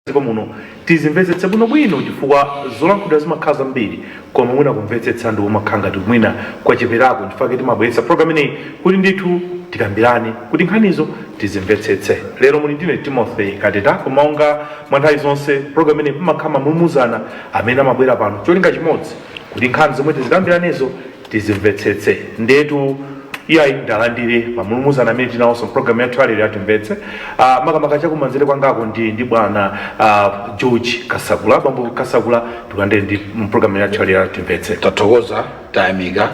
Dziko muno tizimvetsetse bwinobwino, chifukwa zolankhulidwa zimakhala zambiri, koma mwina kumvetsetsa ndi kumakhala ngati mwina kwacheperako. Chifukwa timabweretsa program ineyi kuti ndithu tikambirane kuti nkhanizo tizimvetsetse. Lero muli ndine Timothy Kateta, koma monga mwa nthawi zonse program ineyi pamakhala mamulumuzana amene amabwera pano, cholinga chimodzi kuti nkhani zomwe tizikambiranezo tizimvetsetse. Ndetu iyayi, ndalandire mamulumuzana amene tinawonso program yathu yalero yatimvetse. Makamaka chakumanzere kwangako ndi bwana George Kasakula. Bambo Kasakula, tikulandire ndi program yathu yalero yatimvetse. Tathokoza, tayamika,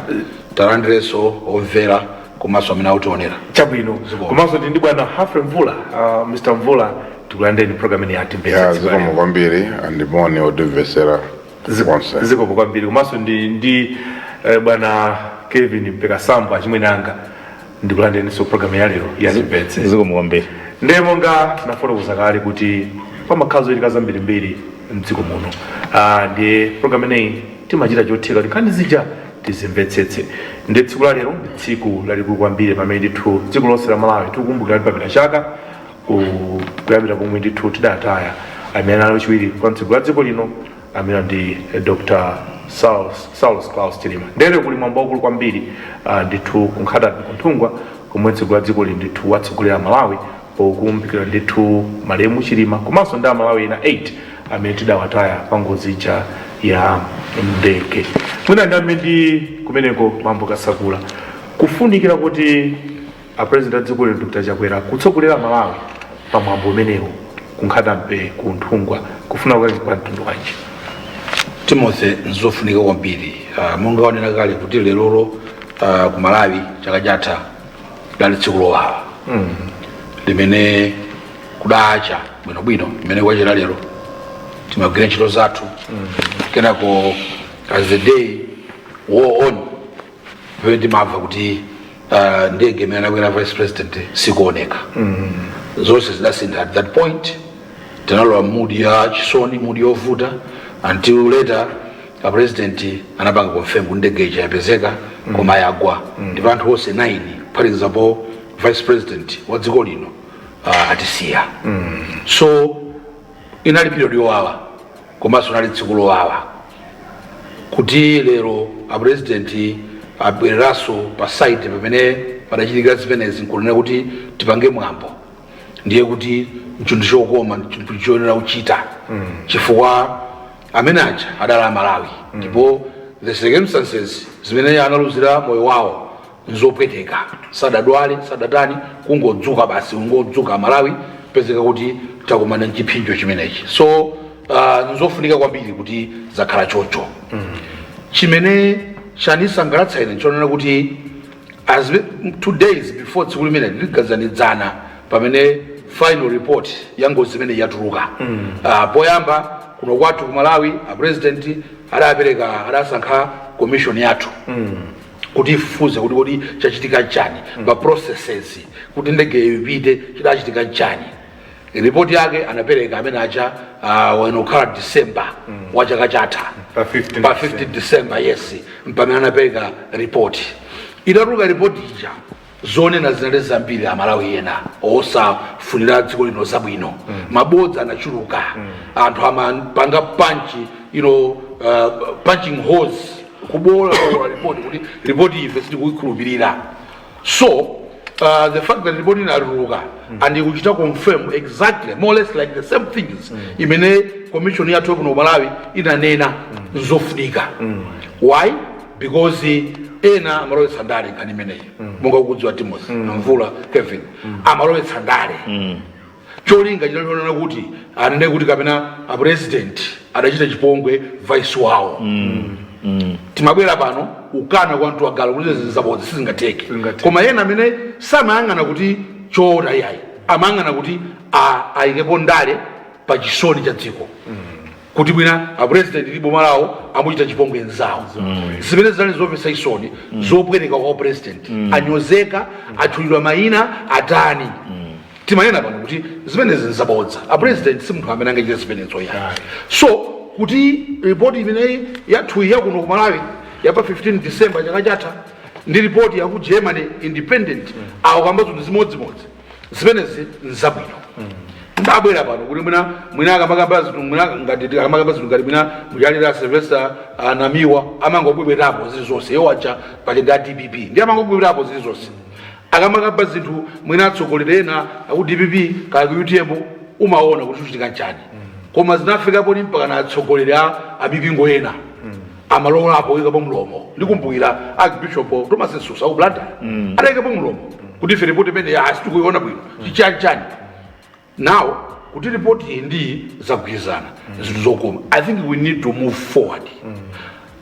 talandirenso omvera komanso amene akutionera. Chabwino. Zikomo. Komanso ndi bwana Humphrey Mvula. Mr Mvula, tikulandireni program ine yatimvetse. Ya, zikomo kwambiri, andimoni otimvesera onse. Zikomo kwambiri. Komanso ndi bwana Kevin Mpekasambo. Achimwene anga, ndikulandireninso program ya lero yatimvetse. Zikomo kwambiri. Ndiye monga tinafotokoza kale kuti pamakhala zochitika zambirimbiri mdziko muno, ndiye program ineyi timachita chotheka kuti nkhani zija tizimvetsetse. Ndi tsiku la lero ndi tsiku lalikulu kwambiri pamene ndithu dziko lonse la Malawi tikukumbukira kuti papita chaka kuyambira pomwe ndithu tidataya amene ali wachiwiri kwa mtsogoleri wa dziko lino, amene ndi Dr Saulos Klaus Chilima. Ndere kuli mwambo waukulu kwambiri ndithu ku Nkhata Bay, ku Nthungwa, komwe mtsogoleri wa dziko lino ndithu watsogolera Malawi pokumbukira ndithu malemu Chilima komanso ndi Amalawi ena 8 amene tidawataya pa ngozi ija ya ndege. Mwina ndiyambe ndi kumeneko, bambo Kasakula, kufunikira kuti a president a dziko lino Dr Chakwera kutsogolera Malawi pa mwambo umenewu ku Nkhata Bay, ku Nthungwa, kufuna kwake kwa mtundu wanji? Timothy, nzofunika kwambiri. Monga wanena kale kuti lerolo ku Malawi chaka chatha dali tsiku lowawa limene kudacha bwinobwino imene kwachera lero, timagwira ntchito zathu. Kenako as the day wore on, pamene timamva kuti ndege imene anakwera vice president sikuoneka. Zonse zidasintha at that point. Tinalowa mood ya chisoni, mood yovuta, until later a president anapanga confirm kuti ndege ija yapezeka koma yagwa, ndipo anthu onse 9 kuphatikizapo vice president wa dziko lino atisiya. So inali period yowawa komanso inali tsiku lowawa. Kuti lero a president abwereranso pa site pamene padachitikira zimenezi nkunena kuti tipange mwambo, ndiye kuti mchinthu chokoma, chinthu choyenera kuchita, chifukwa amene aja adali Amalawi, ndipo the circumstances zimene analuzira moyo wawo nzopweteka. Sadadwale, sadatani, kungodzuka basi, kungodzuka Amalawi pezeka kuti takumana mchipsinjo chimenechi. So nzofunika kwambiri kuti zakhala chocho. Chimene chanisangalatsa ine nchonena kuti as 2 days before tsiku limene ligazanidzana pamene final report ya ngozi imene yatuluka, poyamba kuno kwathu ku Malawi a president adapereka, adasankha commission yathu kuti ifufuze kuti kodi chachitika chani pa processes kuti ndege ipite, chidachitika chani. Ripoti yake anapereka amene aja wanokhala December wa chaka chatha. Pa 15. Pa 15 December, yes, mpamene anapereka ripoti. Itatuluka ripoti ija, zonena zinali zambiri. Amalawi ena osafunira dziko lino zabwino, mabodza anachuluka. Anthu amapanga punch, punching holes, kubola bola ripoti kuti ripoti ife sitikuikhulupirira. So the fact that ripoti inatuluka and ikuchita confirm exactly, more or less like the same things imene commission yathu kuno ku Malawi inanena, nzofunika. Why? Because ena amalowetsa ndale nkhani imeneyi. Monga ukudziwa Timothy, Mvula, Kevin, amalowetsa ndale. Cholinga chinachonena kuti anene kuti kapena a president adachita chipongwe vice wawo. Timabwera pano ukana kwa mtu wagala kuti zabodza, sizingatheke. Sizingatheke. Koma ena amene samayang'ana kuti choona iyayi, amayang'ana kuti ayikepo ndale pa chisoni cha dziko, kuti bwina a president ndi boma lawo amuchita chipongwe nzawo, zimene zinali zomvetsa chisoni, zopweteka kwa president. Anyozeka, atchulidwa mayina, atani. Timanena pano kuti zimenezi nzabodza, a president si munthu amene angachite zimenezo yayi. So kuti ripoti imeneyi yathu yakuno ku Malawi yapa 15 December chaka chatha ndi ripoti yaku Germany independent akukamba zinthu zimodzimodzi, zimenezi nzabwino. Abwera pano kuti mwina akamakamba zinthu, mwina ngati akamakamba zinthu ngati mwina muchalira Sylvester Namiwa, amangobwebwerapo zili zonse. Iwo aja pali ndi a DPP, ndi amangobwebwerapo zili zonse. Akamakamba zinthu mwina atsogoleri ena aku DPP kaya ku UTM, umaona kuti chichitika nchani. Koma zinafikapo ni mpaka na atsogoleri a amipingo ena amalowolapo kuyikapo mlomo. Ndikumbukira Archbishop Thomas Msusa ku Blantyre atayikapo mlomo kuti ife ripoti imene asitikuiona bwino, chichani chani. Now kuti ripoti iyi ndi zagwirizana, zinthu zokoma. I think we need to move forward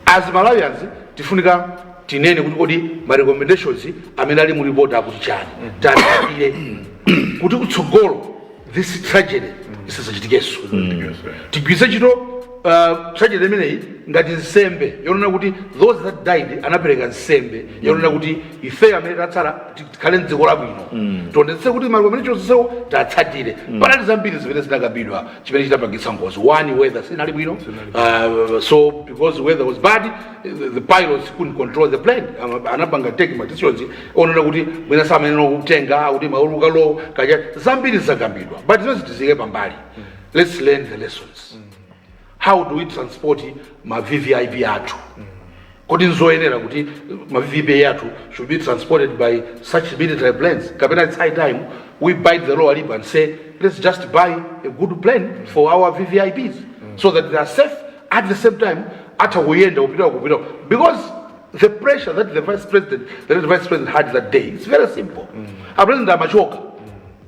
as Malawians. Tifunika tinene kuti kodi ma recommendations amene ali mu report akuti chani, tatsatire kuti kutsogolo this tragedy isasachitikenso. Tigwiritse ntchito tragedy imeneyi ngati nsembe yonena kuti those that died anapereka nsembe yonena kuti ife amene tatsala tikhale mdziko labwino. Tionetse kuti ma recommendations onsewo tatsatire. Panali zambiri zimene zinakambidwa chimene chitapangitsa ngozi. One, weather sinali bwino. So because the weather was bad, the pilots couldn't control the plane. Anapanga take ma decisions onena kuti mwina samenena kutenga kuti mauluka low kaja. Zambiri zakambidwa, but zimene tizike pambali. Let's learn the lessons. How do we transport ma VVIP athu? Kodi nzoyenera kuti ma VVIP athu should be transported by such military planes, kapena it's high time we bite the lower lip and say, let's just buy a good plane for our VVIPs so that they are safe, at the same time atha kuyenda kupita kupita? Because the pressure that the vice president, the late vice president, had that day, it's very simple. A president amachoka,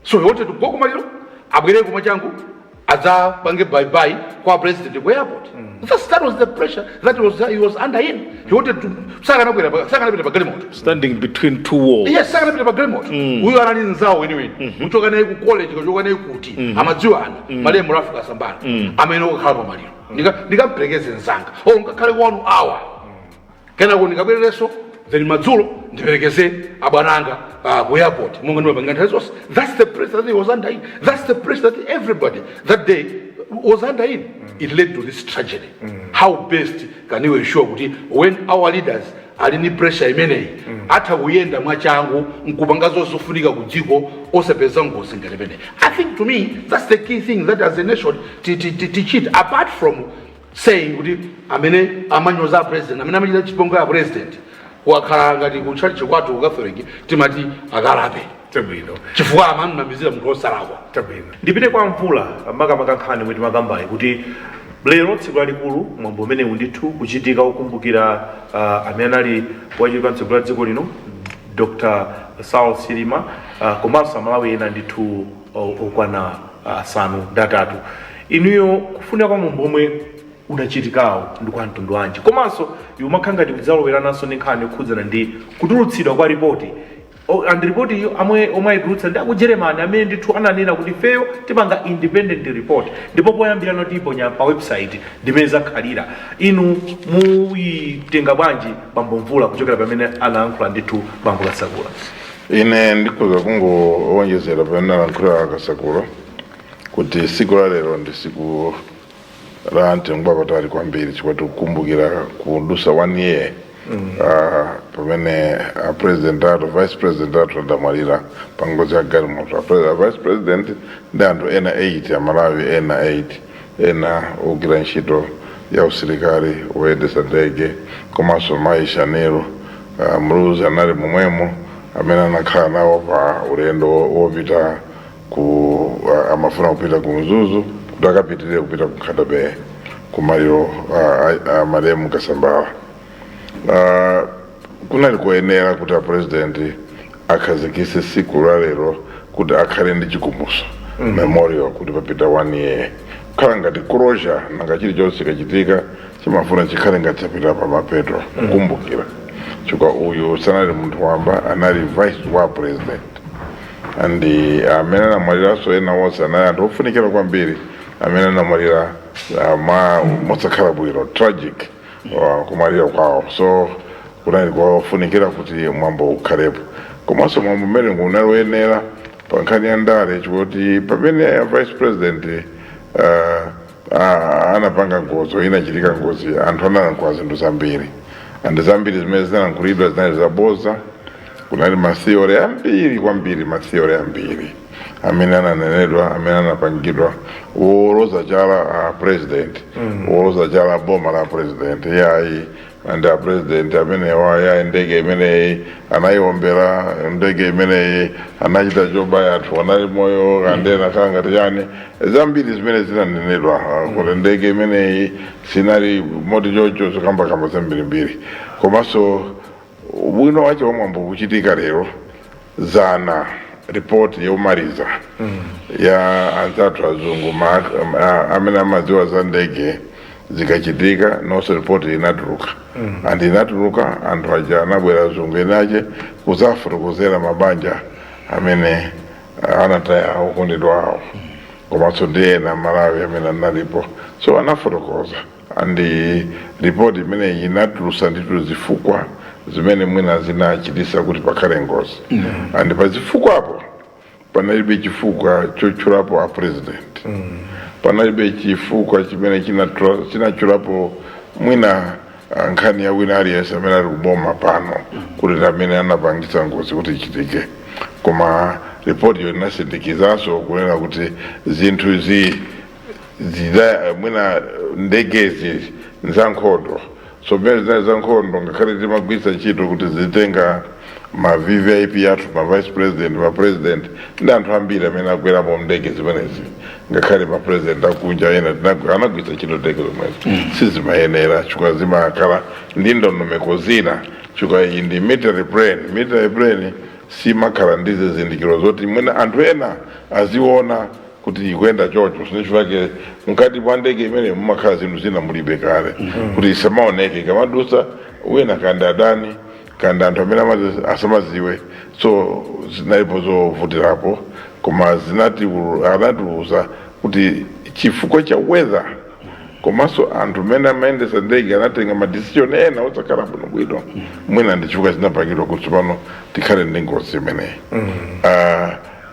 so he wanted to go kumaliro, abwere kumachangu, adzapange bye bye kwa president ku airport. That was the pressure that was he was under him. He wanted to sakanapita pa galimoto. Standing between two walls. Yes, sakanapita pa galimoto. Uyu anali nzawo weniweni, kuchoka naye ku college, kuchoka naye kuti amadziwana, malemu Ralph Kasambara, amene okakhala pamaliro. Ndikamperekeze mzanga o ngakhale 1 hour, kenako ndikabwererenso, then madzulo ndiperekeze abwananga ku airport monga ndimapanga nthawi zonse. That's the pressure that he was under in. That's the pressure that everybody that day was under in. It led to this tragedy. How best can you ensure kuti when our leaders ali ni pressure imeneyi, atha kuyenda mwachangu nkupanga zofunika ku dziko osapeza ngozi ngati imeneyi? I think to me that's the key thing that as a nation tichite, apart from saying kuti amene amanyoza president, amene amachita chipongwe ya president, wakhala ngati kutchalichi kwathu ku Catholic timati akalape, Chabwino. chifukwa amamnamizira munthu osalakwa. Chabwino, ndipite kwa Mvula. Makamaka nkhani mwiti makambayi kuti lero tsiku lalikulu, mwambo umenewu ndithu kuchitika ukumbukira amene anali wachiwiri mtsogoleri wa dziko lino, Dr Saulos Chilima, komanso Amalawi ena ndithu okwana 8. Inuyo, kufunika kwa mwambo omwe unachitikawo ndi kwa mtundu wanji? Komanso iwo ngati kudzalowerananso ndi nkhani yokhudzana ndi kutulutsidwa kwa ripoti. And ripoti iyo amwe omwe ayitulutsa ndi aku Germany, amene ndithu ananena kuti ifeyo tipanga independent report, ndipo poyambira notiponya pa website ndimene zakhalira. Inu muyitenga bwanji, bambo Mvula, kuchokera pamene anayankhula ndithu bambo Kasakula? Ine ndikhoza kungowonjezera pamene analankhula Kasakula kuti siku la lero ndi siku la mtengo wapatali kwambiri, chifukwa tikukumbukira kudusa one year pamene president athu, vice president athu adamwalira pa ngozi ya galimoto. A vice president ndi anthu ena 8, Amalawi ena 8, ena ogwira ntchito ya usilikali woyendesa ndege, komanso mayi Shanil Muluzi anali momwemo, amene anakhala nawo pa ulendo wopita ku amafuna kupita ku Mzuzu kuti akapitirire kupita ku Nkhata Bay kumaliro malemu Kasambala. Kunali kuyenera kuti a president akhazikise siku la lero kuti akhale ndi chikumbutso, memorial, kuti papita one year, kukhala ngati closure. Nanga chilichonse chikachitika chimafuna chikhale ngati chapita pamapeto, kukumbukira, chifukwa uyu sanali munthu wamba, anali vice wa president, and amene anamwaliranso ena onse anali anthu ofunikira kwambiri amene anamwalira mwa mosakhala bwino, tragic kumwalira kwawo. So kunali kofunikira kuti mwambo ukhalepo. Komanso mwambo umene unali woyenera pa nkhani ya ndale, chikuti pamene a vice president anapanga ngozi, inachitika ngozi, anthu analankhula zinthu zambiri, and zambiri zimene zinalankhulidwa zinali zaboza. Kunali ma theory ambiri kwambiri, ma theory ambiri. Amene ananenedwa, amene anapangidwa woloza chala a president, woloza chala boma la president, yayi, and a president amenewa, yayi, ndege imeneyi anayiombera, ndege imeneyi anachita chobaya, anthu anali moyo kandena kanga chani, zambiri zimene zinanenedwa kuti ndege imeneyi sinali moti chocho, zikambakamba zambirimbiri. Komanso ubwino wache wamwambo kuchitika lero, zana ripoti yomaliza ya anzathu azungu amene amadziwa za ndege zikachitika nonse, ripoti inatuluka. And inatuluka, anthu aja anabwera, azungu enache, kuzafotokozera mabanja amene anataya okondedwa awo, komanso ndi ena Malawi amene analipo. So anafotokoza, and ripoti imeneyi inatulusa ndithu zifukwa zimene mwina zinachitisa kuti pakhale ngozi. And pazifukwapo panalibe chifukwa chotchulapo a president, panalibe chifukwa chimene chinatchulapo mwina nkhani ya wina aliyense amene ali kuboma pano kuti ndi amene anapangisa ngozi kuti ichitike. Koma ripoti yo inasindikizanso kunena kuti zinthu izi zida mwina ndegezi nzankhondo. So mmene zinali zankhondo, ngakhale timagwiritsa ntchito kuti zitenga ma VVIP athu, ma vice president, ma president ndi anthu ambiri amene akwerapo ndege zimenezi, ngakhale ma president akunja ena anagwiritsa ntchito ndege zomwezi, sizimayenera chifukwa zimakhala ndi ndondomeko zina, chifukwa iyi ndi military plane. Military plane simakhala ndi zizindikiro zoti mwina anthu ena aziona kuti ikuyenda chocho. Sinechifukwa mkati mwa ndege imene mumakhala zinthu zina mulibe kale kuti isamaoneke ikamadusa wina, kanda adani, kanda anthu amene asamaziwe. So zinalipo zovutirapo, koma zinati anatiuza kuti chifukwa cha weather, komanso anthu amene amayendesa ndege anatenga ma decision ena osakhala bwinobwino, mwina ndi chifukwa zinapangidwa kuti pano tikhale ndi ngozi imeneyi.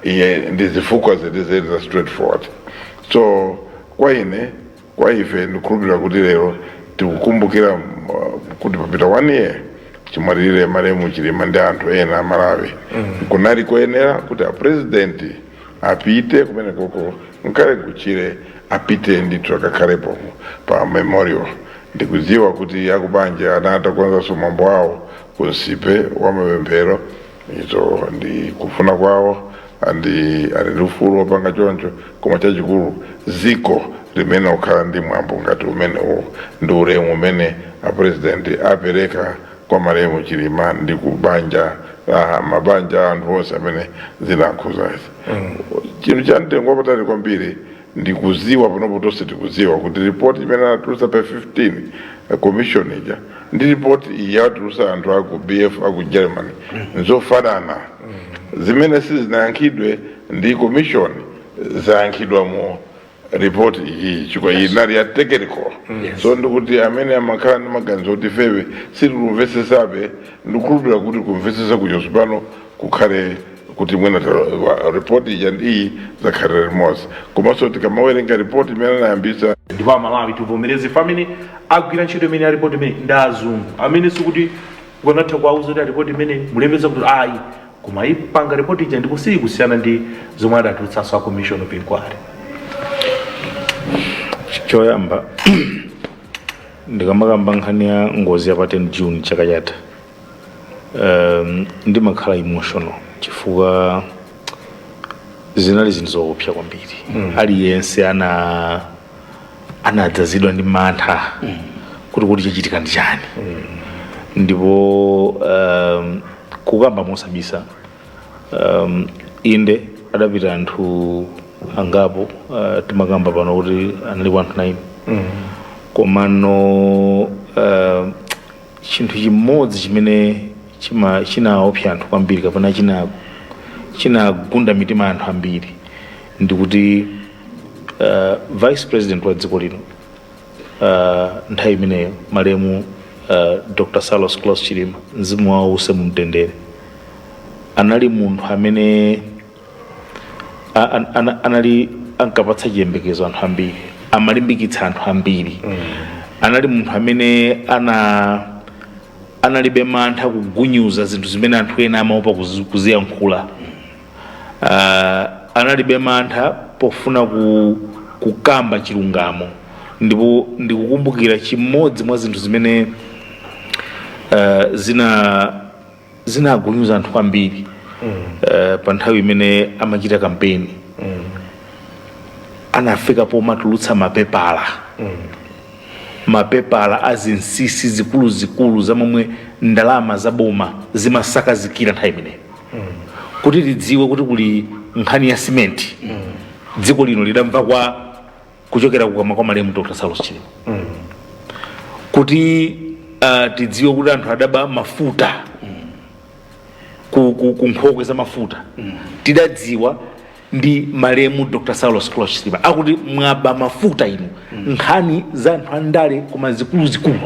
Iye ndi zifukwa zedi za straightforward. So kwa ine, kwa ife, ndikukhulupirira kuti lero tikukumbukira kuti papita one year chimwalirire malemu Chilima ndi anthu ena Amalawi. Kunali koyenera kuti a president apite kumene koko, nkale kuchire, apite ndithu akakhalepo pa memorial. Ndikudziwa kuti akubanja anata kukonzanso mwambo wawo ku Nsipe wa mapemphero. Izo ndi kufuna kwawo, andi ali ndi ufulu wopanga choncho. Koma chachikulu, ziko limene ukhala ndi mwambo ngati umenewo ndi ulemu umene a president apereka kwa malemu Chilima ndi kubanja la mabanja a anthu onse amene zinakhuzazi. Chinthu cha mtengo wapatali kwambiri ndikuziwa panopo, tonse tikuziwa kuti ripoti imene anatulusa pa 15 commission ija ndi ripoti iyi yatulusa anthu aku BFU aku Germany nzofanana. Zimene sizinayankhidwe ndi commission zayankhidwa mu ripoti iyi, chifukwa iyi inali ya technical. So ndikuti amene amakhala ndi maganizo kuti ifewe sitikumvesesabe, ndikukhulupirira kuti kumvesesa kuchonso pano kukhale kuti mwina ripoti ija ndi iyi zakhalira limodzi. Komanso tikamawerenga ripoti imene anayambisa Ndipo Amalawi tivomereze, famene agwira ntchito imene ya ripoti imene ndi azungu amene sikuti ukanatha kuwauza kuti ripoti imene mulembeza kuti ayi, koma ipanga ripoti ija ndipo siyikusiyana ndi zomwe adatulutsanso a commission of inquiry. Choyamba, ndikamakamba nkhani ya ngozi ya pa 10 June chaka chatha, ndimakhala emotional chifukwa zinali zinthu zoopsa kwambiri. Aliyense anadzazidwa ndi mantha kuti chachitika ndi chani. Ndipo kukamba mosabisa, inde, adapita anthu angapo, timakamba pano kuti analipo anthu 9. Komano chinthu chimodzi chimene chinaopsa anthu kwambiri kapena chinagunda mitima ya anthu ambiri ndikuti vice president wa dziko lino nthawi imeneyo, malemu Dr Saulos Klaus Chilima, mzimu wawo use mumtendere, anali munthu amene anali ankapatsa chiyembekezo anthu ambiri, amalimbikitsa anthu ambiri. Anali munthu amene analibe mantha kugunyuza zinthu zimene anthu ena amaopa kuziyankhula. Analibe mantha pofuna kukamba chilungamo. Ndipo ndikukumbukira chimodzi mwa zinthu zimene zinagunyuza anthu kwambiri pa nthawi imene amachita kampeni, anafika pomatulutsa mapepala azinsinsi zikuluzikulu za momwe ndalama za boma zimasakazikira nthawi imeneyo, kuti tidziwe kuti kuli nkhani ya simenti. Dziko lino lidamva kwa kuchokera kukamwa kwa malemu Dr Saulos Chilima. Kuti tidziwe kuti anthu adaba mafuta ku nkhokwe za mafuta, tidadziwa ndi malemu Dr Saulos Klaus Chilima akuti, "Mwaba mafuta inu." Nkhani za anthu andale koma zikuluzikulu.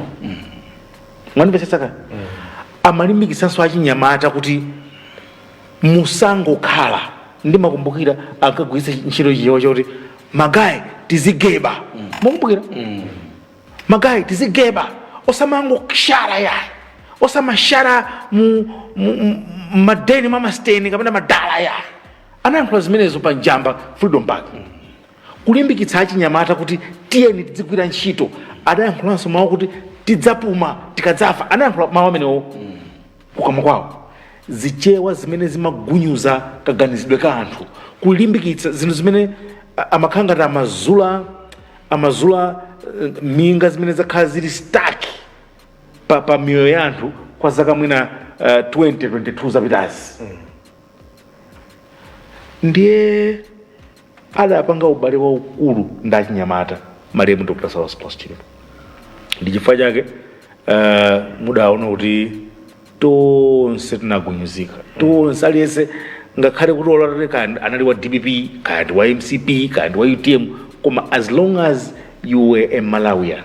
Mwandimvetsetsa? Amalimbikitsanso achinyamata kuti musangokhala. Ndimakumbukira ankagwiritsa ntchito chichewa chakuti, "Magayi, tizigeba." Mukumbukira? "Magayi, tizigeba, osamangoshara yayi, osamashara mu madeni mwa masteni kapena madala yayi." Anayankhula zimenezo pa Njamba Freedom Park, kulimbikitsa achinyamata kuti tiyeni tizigwira ntchito. Adayankhulanso mawu kuti tidzapuma tikadzafa. Anayankhula mawu amenewo kukamwa kwawo, zichewa zimene zimagunyuza kaganizidwe ka anthu, kulimbikitsa zinthu zimene amakhala ngati amazula minga zimene zakhala zili stuck pa miyoyo ya anthu kwa zaka mwina 20 22 zapitazi. Ndiye adapanga ubale waukulu ndi achinyamata malemu Dr Saulos Klaus Chilima. Ndi chifukwa chake mudaona kuti tonse tinagunyuzika, tonse, aliyense, ngakhale kuti olatati kaya anali wa DPP, kaya ndi wa MCP, kaya ndi wa UTM, koma as long as you were a Malawian,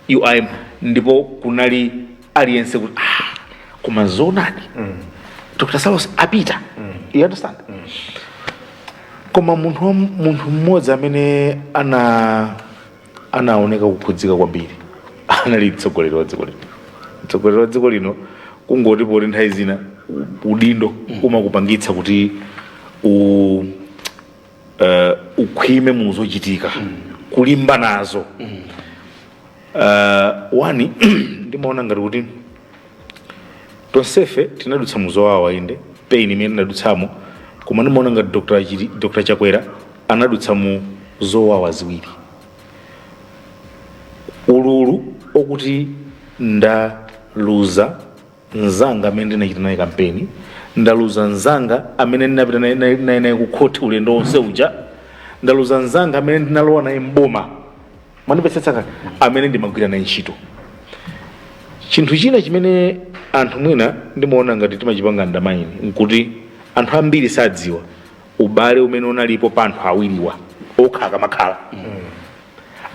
you are ndipo kunali aliyense kuti, "Ah, koma zoonadi Dr Saulos apita." You understand? Koma munthu mmodzi amene anaoneka kukhudzika kwambiri anali mtsogoleri wa dziko lino. Mtsogoleri wa dziko lino, kungoti poti nthawi zina udindo umakupangitsa kuti ukhwime mu zochitika, kulimba nazo. Wani ndimaona ngati kuti tonsefe tinadutsa muzowawa, inde, pain imene tinadutsamo, koma ndimaona ngati Dr Chakwera anadutsa mu zowawa ziwiri: ululu okuti ndaluza mzanga amene ndinachita naye kampeni, ndaluza mzanga amene ndinapita naye ku khoti ulendo wonse uja, ndaluza mzanga amene ndinalowa naye mboma, mwandipetsetsa kale, amene ndimagwira naye ntchito. Chinthu china chimene anthu mwina ndimaona ngati timachipanga undermine nkuti anthu ambiri sadziwa ubale umene unalipo pa anthu awiriwa okha akamakhala.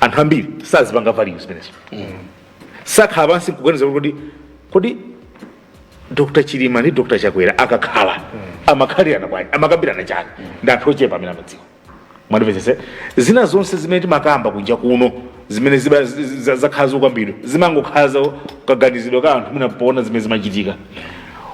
Anthu ambiri sazipanga value zimenezo, sakhala pansi nkuganiza kuti kodi Dr Chilima ndi Dr Chakwera akakhala amakhalirana bwanji, amakambirana chani? Ndi anthu ochepa amene amadziwa. Mwandipezese? Zina zonse zimene timakamba kunja kuno, zimene zakhala zokambidwa, zimangokhala za kaganizidwe ka anthu mwina poona zimene zimachitika.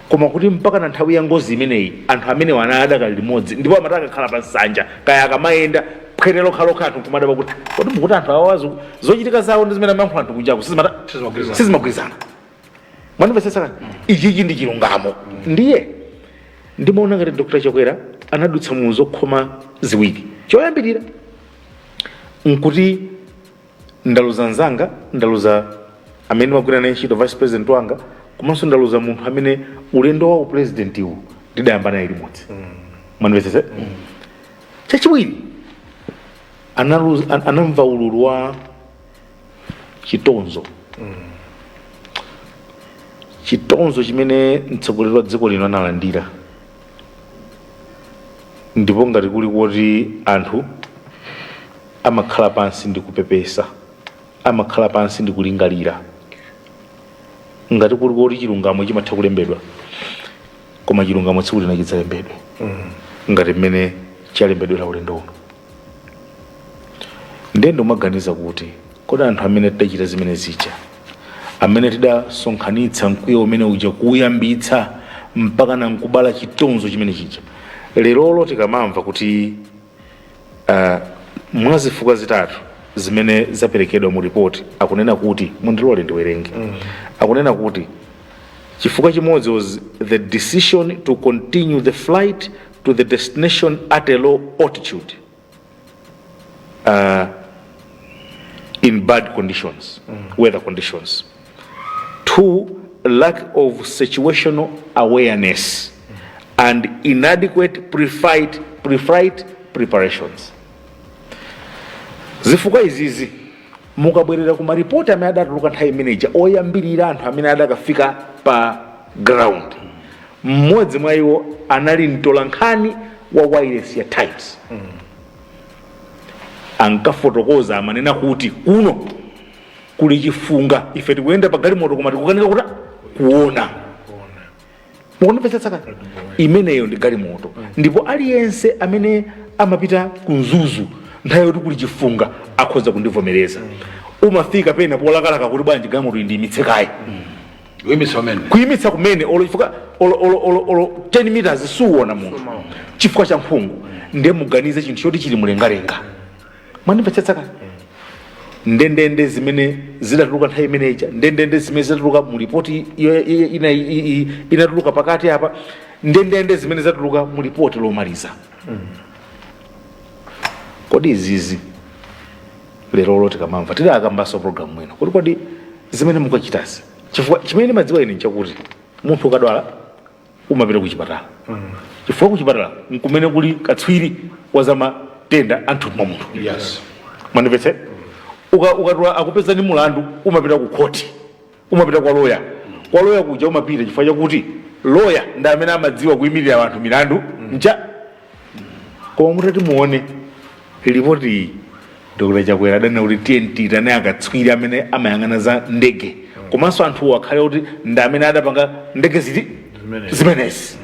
Koma kuti mpaka na nthawi ya ngozi imeneyi anthu amene wana adakali limodzi, ndipo amati akakhala pa nsanja kaya akamayenda, phwete lokhalokha, anthu nkumadabwa kuti kodi mukuti anthu awawa zochitika zawo ndi zimene amayankhula anthu kunjaku Sizimagwirizana. Sizimagwirizana. Mwandimvetsetsa kani? Ichichi ndi chilungamo. Ndiye ndimaona ngati Dr Chakwera anadutsa mu zokhoma ziwiri. Choyambirira nkuti ndaluza nzanga, ndaluza amene ndimagwira naye ntchito, vice president wanga, komanso ndaluza munthu amene ulendo wa upresident uwu ndidayamba naye limodzi. Mwandimvetsetse? Chachiwiri, anamva ululu wa chitonzo, chitonzo chimene mtsogoleri wa dziko lino analandira. Ndipo ngati kuli kuti anthu amakhala pansi ndi kupepesa, amakhala pansi ndi kulingalira, ngati kuli kuti chilungamo chimatha kulembedwa, koma chilungamo tsiku lina chidzalembedwe ngati mmene chalembedwera ulendo uno. Ndiye ndimaganiza kuti kodi anthu amene tidachita zimene zija, amene tidasonkhanitsa mkwiyo umene uja, kuuyambitsa mpaka na nkubala chitonzo chimene chija, Lerolo tikamamva kuti mwazifukwa zitatu zimene zaperekedwa mu ripoti, akunena kuti, mundilole ndiwerenge, akunena kuti chifukwa chimodzi was the decision to continue the flight to the destination at a low altitude in bad conditions, weather conditions. Two, lack of situational awareness and inadequate pre-flight preparations. Zifukwa izizi, mukabwerera ku maripoti amene adatuluka nthawi imeneja oyambirira, anthu amene adakafika pa ground, mmodzi mwa iwo anali mtolankhani wa wireless ya Times. Ankafotokoza, amanena kuti kuno kuli chifunga, ife tikuyenda pa galimoto koma tikukanika kuti kuona. Mukundimvetsetsa? Kani imeneyo ndi galimoto, ndipo aliyense amene amapita ku Mzuzu nthawi yoti kuli chifunga akhoza kundivomereza. Umafika pena polakalaka kuti bwanji galimoto indiyimitse kaye. Kuyimitsa pamene. Kuyimitsa kumene, olo chifukwa olo 10 meters suona munthu chifukwa cha nkhungu. Ndiye muganize chinthu choti chili mlengalenga. Mwandimvetsetsa kani? Ndendende zimene zidatuluka nthawi imeneja, ndendende zimene zidatuluka mu ripoti inatuluka pakati apa, ndendende zimene zatuluka mu ripoti lomaliza. Kodi izizi lerolo tikamamva, tidakambanso program ino kuti kodi zimene mukachitazi, chifukwa chimene ndimadziwa ine nchakuti munthu ukadwala umapita kuchipatala, chifukwa kuchipatala nkumene kuli katswiri wa zamatenda anthu mwa munthu. Mwandimvetse? Ukatula akupeza ndi mulandu, umapita ku khoti, umapita kwa loya. Kwa loya kuja umapita chifukwa chakuti loya ndi amene amadziwa kuyimirira anthu milandu ncha. Koma mutati muone ripoti iyi, Dr Chakwera adanena kuti tiye tiyitane akatswiri amene amayang'ana za ndege, komanso anthuwo akhale kuti ndi amene adapanga ndege ziti? Zimenezi. Zimenezi.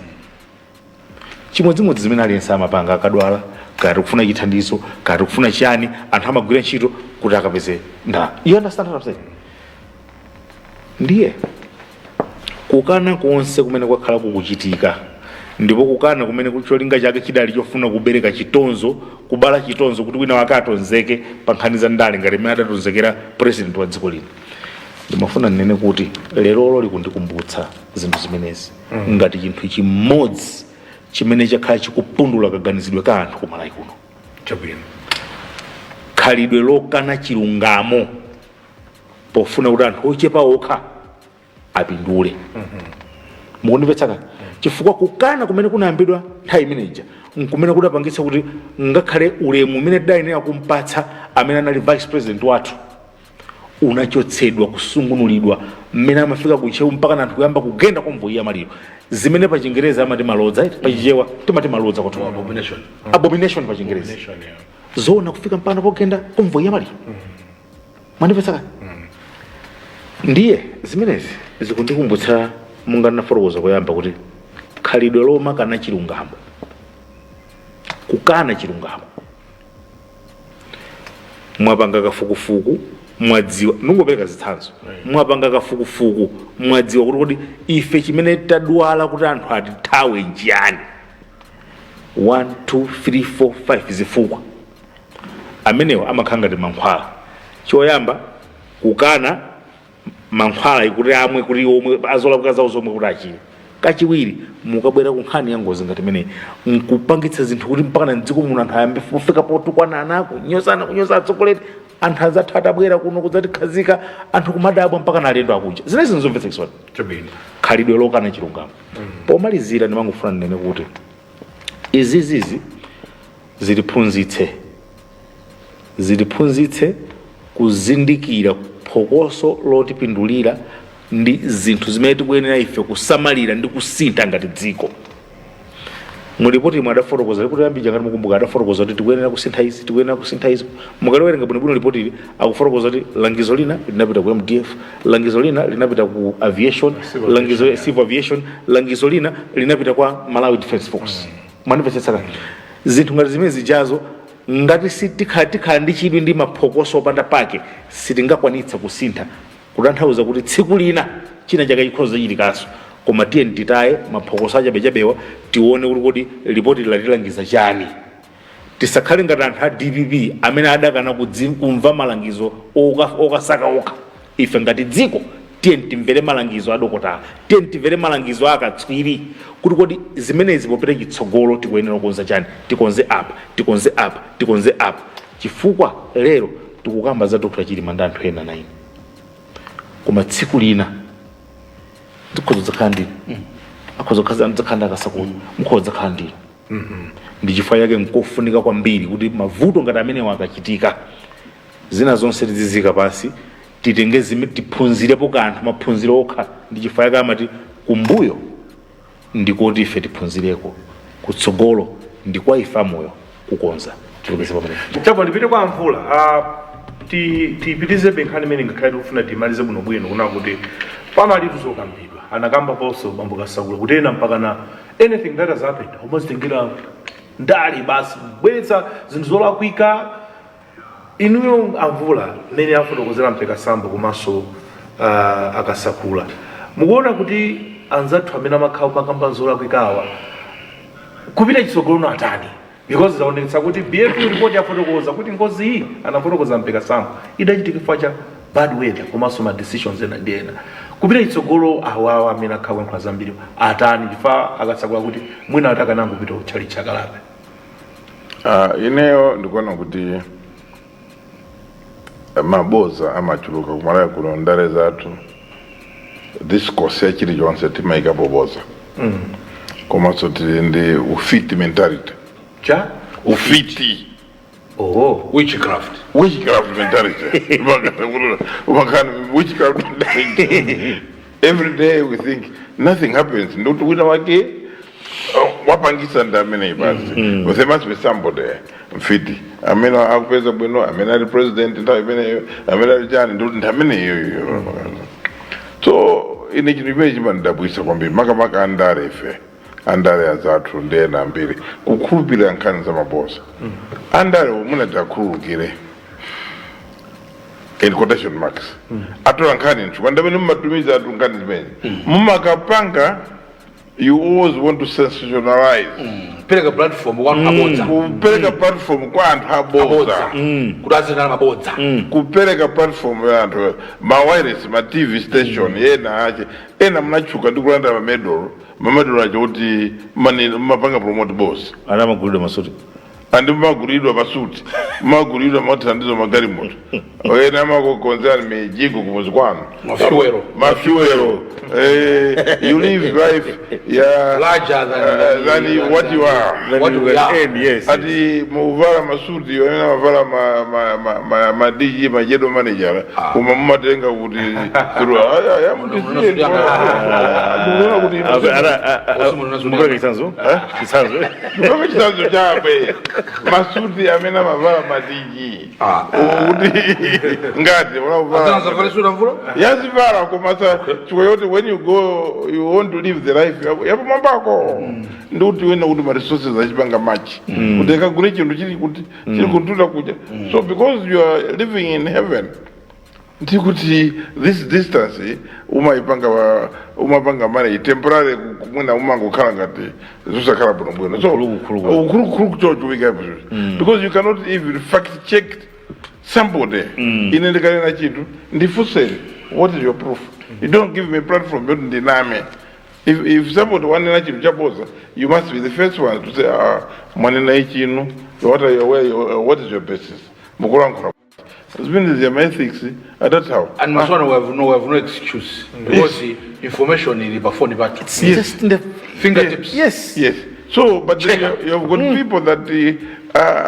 Chimodzimodzi zimene aliyense amapanga akadwala, kaya tikufuna chithandizo, kaya tikufuna chiyani, anthu amagwira ntchito kuti akapeze ndalama. You understand what I'm saying? Ndiye kukana konse kumene kwakhala kukuchitika, ndipo kukana kumene cholinga chake chidali chofuna kubereka chitonzo, kubala chitonzo, kuti wina wake atonzeke pa nkhani za ndale ngati imene adatonzekera president wa dziko lino, ndimafuna ndinene kuti lerolo likundikumbutsa zinthu zimenezi ngati chinthu chimodzi chimene chakhala chikupundula kaganizidwe ka anthu kumalawi kuno. Khalidwe lokana chilungamo pofuna kuti anthu ochepa okha apindule. Mukundimvetsa kani? Chifukwa kukana kumene kunayambidwa nthawi imeneja nkumene kudapangitsa kuti ngakhale ulemu umene tidayenera kumpatsa amene anali vice president wathu unachotsedwa, kusungunulidwa mmene amafika kuntcheu, mpaka anthu kuyamba kugenda convoy ya maliro, zimene pa Chingerezi amati malodza, eti? Pachichewa timati malodza kwathu. Abomination. Abomination pa Chingerezi. Nation, yeah. Zona kufika mpaka pogenda convoy ya maliro? Mwandimvetsa kani? Ndiye zimenezi zikundikumbutsa, monga ndinafotokoza koyamba, kuti khalidwe lomakana chilungamo, kukana chilungamo. Mwapanga kafukufuku, mwadziwa, ndingopereka zitsanzo, mwapanga kafukufuku, mwadziwa kuti kodi ife chimene tadwala kuti anthu atithawe nchiyani? 1 2 3 4 5 zifukwa. Amenewa amakhala ngati mankhwala. Choyamba kukana mankhwala ikuti amwe kuti omwe azolakwika zawo zomwe kuti achire. Kachiwiri, mukabwera ku nkhani ya ngozi ngati imeneyi, nkupangitsa zinthu kuti mpaka na mdziko muno anthu ayambe kufika potukwanana, kunyozana, kunyoza atsogoleri. Anthu azathu atabwera kuno kudzatikhazika, anthu kumadabwa, mpaka na alendo akuja. Zinezi nzomvetsa chisoni. Khalidwe lokana chilungamo. Pomalizira, ndimangofuna ndinene kuti izizizi zitiphunzitse kuzindikira phokoso lotipindulira ndi zinthu zimene tikuyenera ife kusamalira ndi kusintha ngati dziko. Mulipoti imwe adafotokoza, ripoti yambija ngati mukumbuka, adafotokoza kuti tikuyenera kusintha izi, tikuyenera kusintha izi. Mukaliwerenga bwinobwino ripoti ili, akufotokoza kuti langizo lina linapita ku MDF, langizo lina linapita ku aviation, Civil langizo aviation, yeah. civil aviation, langizo lina linapita kwa Malawi Defence Force. Mwandimvetsetsa kani? Zinthu ngati zimene zijazo, ngati sitikhala tikhala ndi chidwi ndi maphokoso opanda pake, sitingakwanitsa kusintha. Kutanthauza kuti tsiku lina china chake chikhoza chitikanso. Koma tiye titaye maphokoso achabechabewa, tione kuti kodi ripoti latilangiza chani. Tisakhale ngati anthu a DPP amene adakana kumva malangizo okasaka okha. Ife ngati dziko, tiye timvere malangizo a dokotala, tiye timvere malangizo a akatswiri kuti kodi zimenezi popita chitsogolo tikuyenera kukonza chani, tikonze apa, tikonze apa, tikonze apa, chifukwa lero tikukamba za Dr Chilima ndi anthu ena 9, koma tsiku lina tikhoza dzakhala ndinu, akhoza dzakhala ndi akasakula, mukhoza dzakhala ndinu. Ndi chifukwa chake nkofunika kwambiri kuti mavuto ngati amenewa akachitika, zina zonse tizizika pasi, titenge tiphunzirepo kanthu, maphunziro okha. Ndi chifukwa chake amati kumbuyo ndikoti ife tiphunzireko, kutsogolo ndi kwa ife amoyo kukonza. Tilekeze pamenepo. Chabwino, ndipite kwa Mvula. Tipitizebe nkhani imene ngakhale tikufuna timalize bwinobwino, kuna kuti panalitu zokambidwa, anakamba ponso bambo Kasakula kuti ena mpakana anything that has happened umazitengera ndali basi, kubweretsa zinthu zolakwika. Inuyo Amvula, mmene afotokozera Mpeka Sambo komanso Akasakula, mukuona kuti anzathu amene amakhala makamba zolakwikawa kupita chitsogolo atani? Because zaonetsa kuti BFU report yafotokoza kuti ngozi iyi, anafotokoza Mpeka Sambo, idachitika chifukwa cha bad weather komanso ma decisions ena ndi ena. Kupita chitsogolo, awawa amene akhala kuyankhula zambiri atani? Chifukwa Akasakula kuti mwina atakanangopita kutchali chakalape. Ineyo ndikuona kuti maboza amachuluka kumalawi kuno. Ndale zathu, discourse ya chilichonse timayikapo boza, komanso tili ndi ufiti mentality. Cha? Ufiti. Oh. Witchcraft. Witchcraft mentality. Umakana witchcraft mentality. Every day we think nothing happens, ndikuti wina wake wapangisa ndi amene basi. But there must be somebody, mfiti, amene akupeza bwino, amene ali president nthawi imeneyo, amene ali chani, ndikuti ndi ameneyo. So ine chinthu chimene chimandidabwisa kwambiri, makamaka andale, ife andale azathu ndi ena ambiri kukhulupirira nkhani za maboza. Andale munati akhululukire, in quotation marks, atola nkhani nthu kwandamene mumatumiza atu nkhani zimene mumakapanga. You always want to sensationalize. Pereka platform kwa anthu abodza. Kupereka platform kwa anthu abodza. Abodza, kuti azinena mabodza. Kupereka platform ya anthu, ma wireless, ma TV station ena ache, ena mnatchuka ndi kulanda ma medal, ma medal acho kuti mapanga promote boss. Ana amagulidwa masuti. Andi mumagulidwa masuti, mumagulidwa mathandizo, magalimoto, ena amakukonzerani mijigo kumuzi kwanu. Mafuelo. Mafuelo. You live life ya larger than, than what you are. What You we can are. earn, yes. Ati muvala masuti amene amavala ma DG, ma general manager, koma mumatenga kuti through aya mutisiye mukuona kuti Mupereka chitsanzo, chitsanzo. Mupereka chitsanzo chabe, masuti amene amavala ma DG, kuti ngati unakuvala Azana suti, Mvula? Yazivala, koma sa chikoyoti when you go, you want to live the life yapamwambako, ndikuti wena kuti ma resources achipanga machi kuti akagule chinthu chili kuti chili kuntunda kuja. So because you are living in heaven, ndikuti this distance umayipanga umapanga manage temporary, mwina umangokhala ngati zosakhala bwinobwino. So Ukhulukukhuluku. ukhulukukhuluku chocho wikapo, because you cannot even fact check somebody. Ine ndikanena chinthu, ndifunseni, "What is your proof?" You don't give me platform yoti ndiname. If somebody wanena chinthu chaboza, you must be the first one to say, "Ah, mwanena ichinu, what are your, where, what is your basis mukulankhula zimene ziyama?" Ethics adathawa. And Maswana, we have no excuse because the information ili pa phone pathu. Yes. Just in the fingertips. Yes. Yes. So, but then you've got people that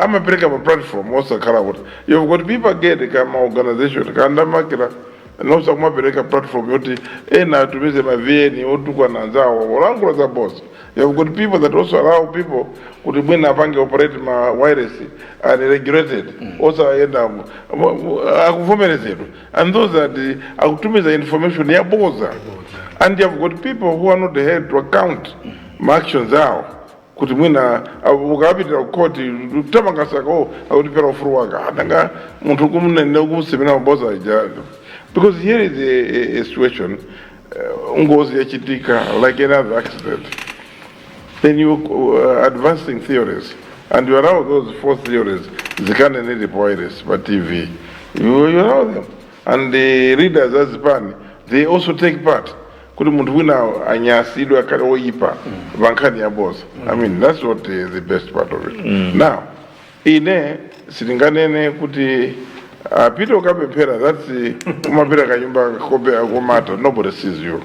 amapereka pa platform osakhala kuti you've got people again kama organization kandamakira nosa kumapereka platform yoti ena atumize ma VN otukwana anzawo, olankhula za boss. You've got people that also allow people kuti mwina apange operate ma wireless unregulated, osayenda akuvomerezedwa, and those are the akutumiza information ya boza. And you've got people who are not held to account ma actions awo, kuti mwina ukapitira kukoti tamangasaka o akutipera ufulu wanga, ananga munthu kumunene kumusemera maboza ija. Because here is a situation. Ngozi yachitika like another accident, then you advancing theories and you allow those four theories zikaneneri pa wireless, pa TV. You allow them, and the leaders azipani, they also take part kuti munthu wina anyasidwe, akhale oyipa pankhani ya boza. I mean, that's what the best part of it. Now, ine sitinganene kuti apite ukapemphera. That's umapita kanyumba kope komata, nobody sees you.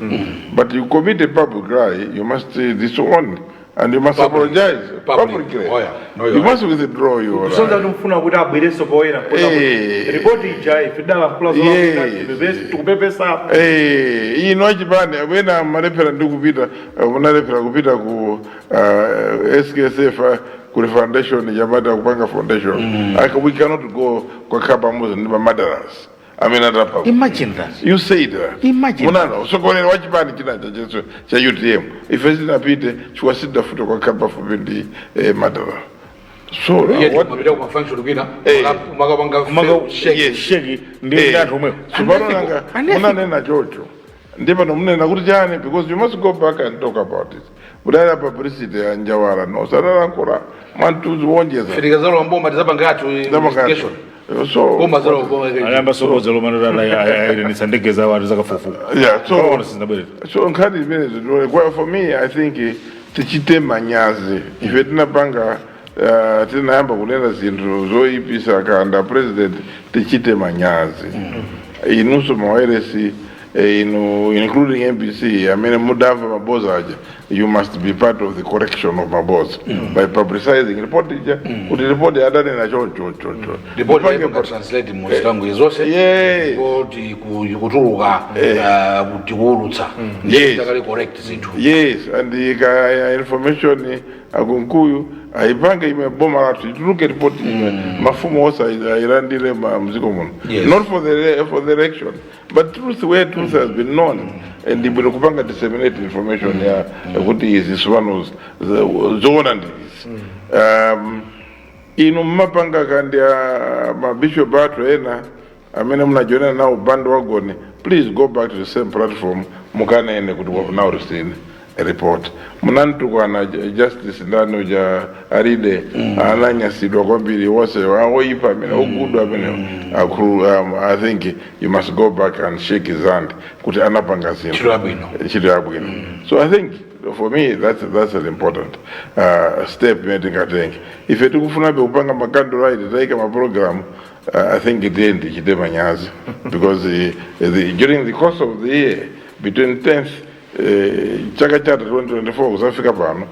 But you commit a public lie, you must disown and you must Public. apologize Public. publicly. Oh, yeah. No, you're You right. must withdraw your Kusonza kuti mfuna kuti abwerenso poyera. Ripoti ija ife dalankhula. Tikupepesa. Ino achipani wena malephera ndi kupita, munalephera kupita ku SKSF, kuli foundation yamata kupanga foundation. We cannot go kwakhala pamodzi ndi ma-murderers amene atapha. Imagine that. You said that. Imagine. Munana usokolera wa chipani chinacha cheso cha UTM, ife sinapite chifukwa sitidafute kwakhala pafupi ndi murderer. So Yet what mapita kuma function kwina makapanga shake. Yes. Shake ndi anthu omwewo. Tsopano nanga Unethical. munanena chocho, ndi pano munena kuti chani? Because you must go back and talk about it. Budala publicity ya Njawala no sanalankhula mwantuzi wonjeza. Fitikazalo mboma tizapanga athu investigation. So Boma zalo boma. Ayamba sokoza lomano ayirenetsa ndege zawo ati zakafukufuku. Yeah, so Pano sizinabwerera. So nkhani zimene zidole kwa, for me, I think tichite manyazi ife tinapanga, tinayamba kunena zinthu zoyipisa kanda president. Tichite manyazi inunso mawayiresi, inu, including MBC, amene mudamva maboza aja. You must be part of the correction of maboza by publicizing report ija kuti report adanena choncho. Report Mupange yaipanga translate mu language zonse. Report ikutuluka, tikuwulutsa. Takali correct zinthu. Yes, and ika information akunkuyu aipange ime boma lathu ituluke report ime mafumu onse ailandire mdziko muno. Not for the election, but truth where truth has been known, and ibwino kupanga disseminate information ya kuti izi sipano zoona ndi izi. Inu mmapanga kandi a mabishop athu ena amene munajoinana nawo bandwagon, please go back to the same platform mukanene kuti we have now received a report. Munantukwana Justice ndani uja Alide, ananyasidwa kwambiri wonse oyipa amene ogudwa amene akulu. I think you must go back and shake his hand kuti anapanga zinthu Ntchito yabwino. Ntchito yabwino. So I think for me that's an important step imene tingatenge ife tikufunabe kupanga ma candlelight, tayika ma program. I think itiye ndichite manyazi because during the course of the year between 10th chaka chatha 2024 kusafika pano,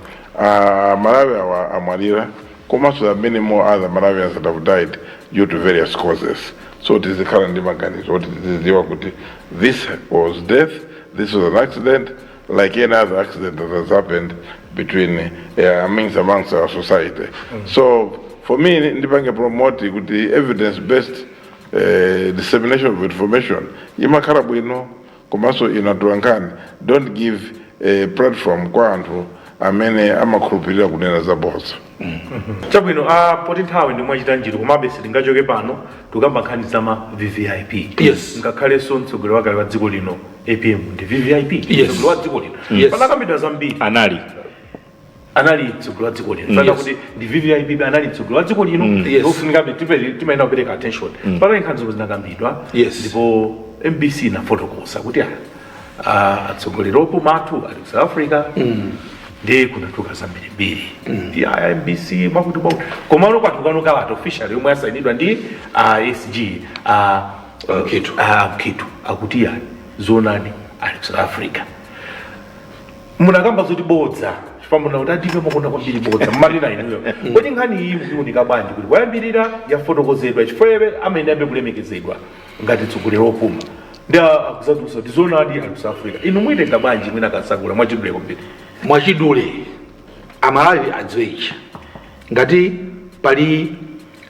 Malawi awa amwalira, komanso there are many more other Malawians that have died due to various causes. So tizikhala ndi maganizo kuti tizidziwa kuti this was death, this was an accident like any other accident that has happened between amongst our society. So for me, ndipange promote kuti evidence based dissemination of information imakhala bwino, komanso inatolankhani don't give a platform kwa anthu amene amakhulupirira kunena zaboza. Chabwino, poti nthawi ndimwe achita njiro, komabe sitingachoke pano tikamba nkhani za ma VVIP. Ngakhalenso mtsogoleri wakale wa dziko lino APM ndi VVIP. Mtsogoleri wa dziko lino. Panakambidwa zambiri. Anali. Anali mtsogoleri wa dziko lino. Fana kuti ndi VVIP, anali mtsogoleri wa dziko lino. Ofunikabe timayenda kupereka attention. Panali nkhani zomwe zinakambidwa. Ndipo MBC inafotokoza kuti atsogoleri opuma athu ali ku South Africa, ndi kunatuka zambirimbiri ndi aya MBC mwakuti mwakuti, komano kwatukano kalata official yomwe asayinidwa ndi SG Mkhitu. Mkhitu akuti ya zoonani ali ku South Africa. Munakamba zoti bodza chifukwa kuti adipe makonda kwambiri bodza mmalina inuyo. Kodi nkhani iyi mukuiunika bwanji kuti poyambirira yafotokozedwa, chifukwa amene abe kulemekezedwa ngati mtsogoleri wopuma ndi akuzadutsa kuti zoonadi ali ku South Africa, inu muyitenga bwanji? Mwina Kasakula, mwachidule kwambiri. Mwachidule, Amalawi adziwe ichi: ngati pali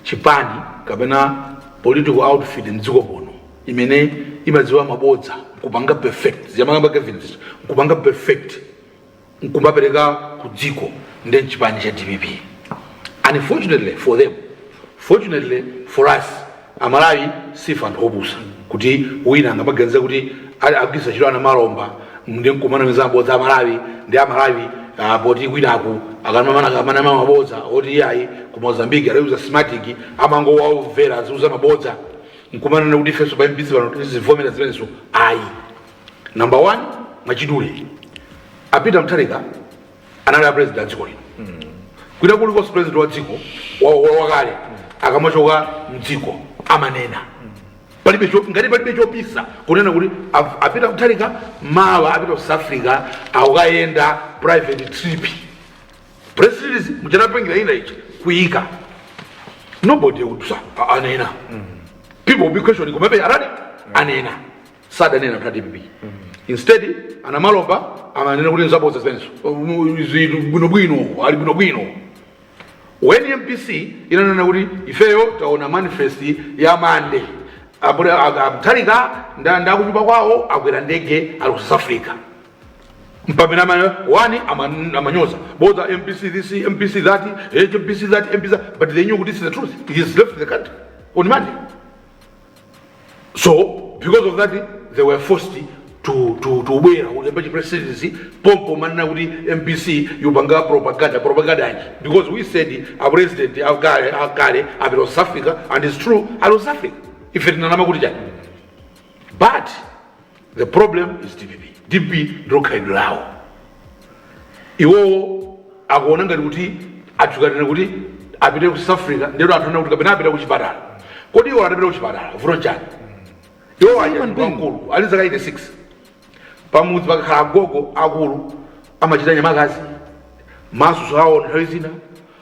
chipani kapena political outfit mdziko muno imene imadziwa mabodza kupanga perfect, ziyamakamba Kevin, kupanga perfect nkumapereka ku dziko, ndi chipani cha DPP. Unfortunately for them, fortunately for us, Amalawi sife anthu opusa kuti wina angamaganiza kuti ali agwiritsa ntchito ana malomba. Ndi nkumanamiza mabodza Amalawi ndi Amalawi, poti kwinaku akanamana mabodza oti iyayi, ku Mozambique adauza Smartmatic, amangowamvera aziuza mabodza, nkumanena kuti ifenso pa MBC pano tizivomera zimenezo. Ayi. Number one, mwachidule, a Peter Mutharika anali a president a dziko lino. Kwina kulikonse president wa dziko wakale akamachoka mdziko amanena. Palibe ngati palibe chopisa kunena kuti a Peter Mutharika mawa apita ku South Africa, akukayenda private trip. Press release muchanapangira ina ichi kuyika, nobody would say anena. People will be questioning, komabe arani anena, sadanena pa DPP. Instead anamalomba amanena kuti nzabodza zimenezo, zili bwinobwino, ali bwinobwino. When MBC inanena kuti ifeyo taona manifest ya Mande, Mutharika ndakunyumba kwawo akwera ndege, ali ku South Africa, mpamene amene one amanyoza bodza MBC this, MBC that, MBC that, MBC that, but they knew this is the truth. He has left the country on Monday. So because of that they were forced to bwera kulemba chipresidency pompo manena kuti MBC yupanga propaganda. Propaganda yanji? Because we said a president akale akale apita South Africa, and it's true, ali South Africa. Ife tinanama kuti chani? But the problem is DPP. DPP ndilo khalidwe lawo. Iwowo akuona ngati kuti athukanira kuti apite ku South Africa, ndero anthu anena kuti kapena apita ku chipatala. Kodi iwo atapita ku chipatala, vuto nchani? Iwo aja mkulu ali zaka 86. Pamudzi pakakhala agogo akulu amachita nyamakazi, maso saona, nthawi zina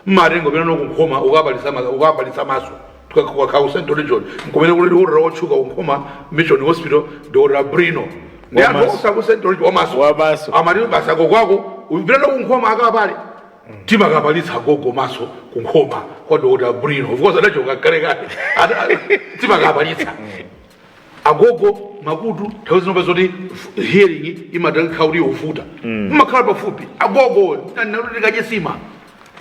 mmatengo pena nokunkhoma ukapalisa maso. Tukakhala ku Central Region, nkumene kuli dokotala wotchuka kunkhoma Mission Hospital, Dokotala Brino, ndi anthu Wamaso. onse aku Central Region wamaso. Wamaso. Amati basi agogo ako upita nokunkhoma akapale, timakapalitsa agogo maso kunkhoma kwa Dokotala Brino. Of course adachoka kalekale. Timakapalitsa agogo makutu. Nthawi zino zoti hearing imatakhala kuti yovuta, mmakhala pafupi agogo natikadye sima.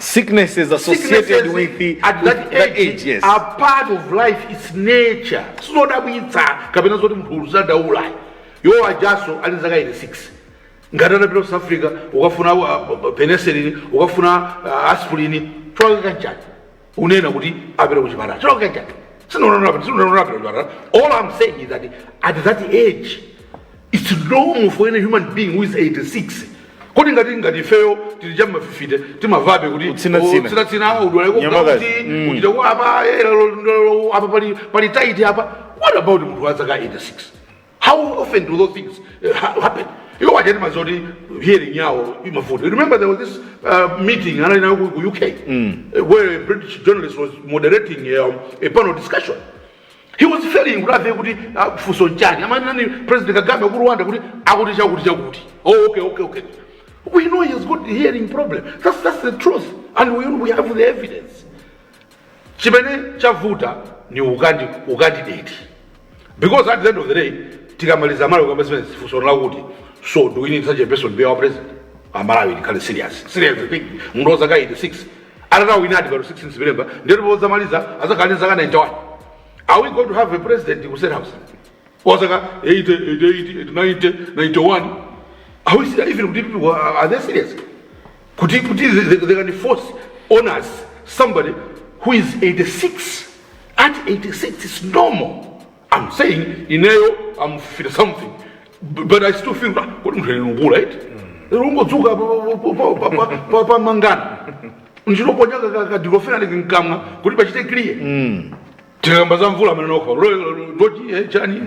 Sicknesses associated Sicknesses with the at with that age, yes, are part of life. It's nature, sizodabwitsa kapena zoti munthu uzadaula. Iwo ajaso ali zaka 86, ngati atapita ku South Africa ukafuna penicillin, ukafuna aspirin, cholakwika kanchani unena kuti apita kuchipatala? Cholakwika kanchani? Sinonona apita kuchipatala. All I'm saying is that at that age it's normal for any human being who is 86. Kodi ngati ifeyo tili chamma 50 timavabe kuti Kutsinatsina. kutsinatsina, udwaleko Nyamakazi. kuti uchite ku apa, apa pali tight apa. What about munthu wa zaka 86? How often do those things happen? Iwo wachati mazoti hearing yawo imavuta. You remember there was this meeting anali nayo ku UK, where a British journalist was moderating a panel discussion. He was failing kuti ave kuti funso nchani. Amanani President Kagame ku Rwanda kuti akuti chakuti chakuti. Oh, okay. We know he has got hearing problem. That's the truth, and we have the evidence. Chimene chavuta ni ukandidate, because at the end of the day, tikamaliza malo kamba zimene, funso lakuti, so do we need such a person to be our president? Amalawi tikhale serious, serious thing. Munthu wazaka 86 atatawinadi pano 16 September, ndero pozamaliza azakhala ndi zaka 91. Are we going to have a president ku State House wazaka 80, 88, 90, 91? Are we serious? Even kuti people are they serious kuti they can force on us somebody who is 86? At 86 it's normal. I'm saying ineyo I'm 50 something, but I still feel, kuti munthu ine right, ungodzuka pamangana nchinoponya kadiclofenac mkamwa kuti pachite clear. Tikamba za mvula amene nokha ndochi chani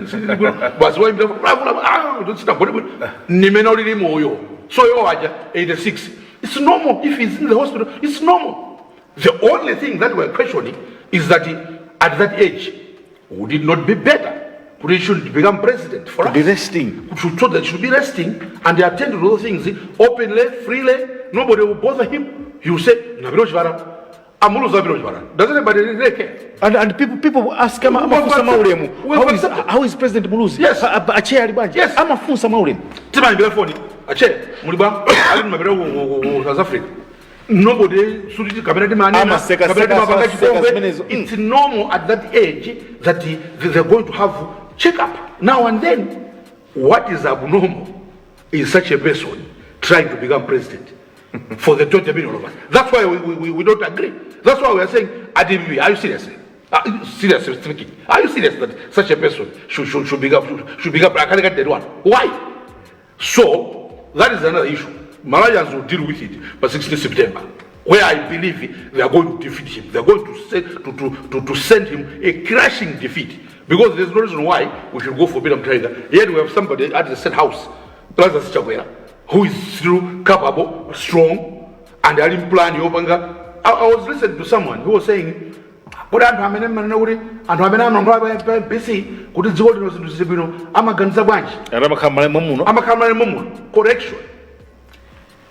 basi waimbira mvula sitagone bwino nimene ulili moyo. So yo aja 86, it's normal. If he's in the hospital, it's normal. The only thing that we're questioning is that at that age, would it not be better kuti he should become president for us Be resting. So that he should be resting and attend to those things openly, freely. Nobody will bother him. He will say, "Napita kuchipatala." Amuluza apita kuchipatala, does anybody really care? And people ask, amafunsa mwaulemu, We how is, accepted. how is President Muluzi? Yes. Acheya ali bwanji? Yes. Amafunsa mwaulemu. Timayimbira foni, "Ache, muli bwa?" "Ali ndimapita ku South Africa." Nobody suti kapena timanena Amaseka- kapena seka- timapanga seka chipongwe. zimenezo. It's normal at that age that they're going to have check up now and then. What is abnormal Is such a person trying to become president for the 20 million of us? That's why we don't agree. That's why we are saying, ADB, are you serious? Seriously speaking, are you serious that such a person should become a candidate one? Why? So that is another issue. Malawians will deal with it by 16 September, where I believe they are going to defeat him. They are going to send him a crushing defeat. Because there's no reason why we should go for Peter Mutharika. Yet we have somebody at the State House, Lazarus Chakwera, who is still capable, strong, and ali plan yopanga. I was listening to someone who was saying, kuti anthu amene manena kuti anthu amene amangola pa MBC kuti dziko lino zinthu zili bwino amaganiza bwanji? Amakhala mwamuno. Amakhala mwamuno. Correction,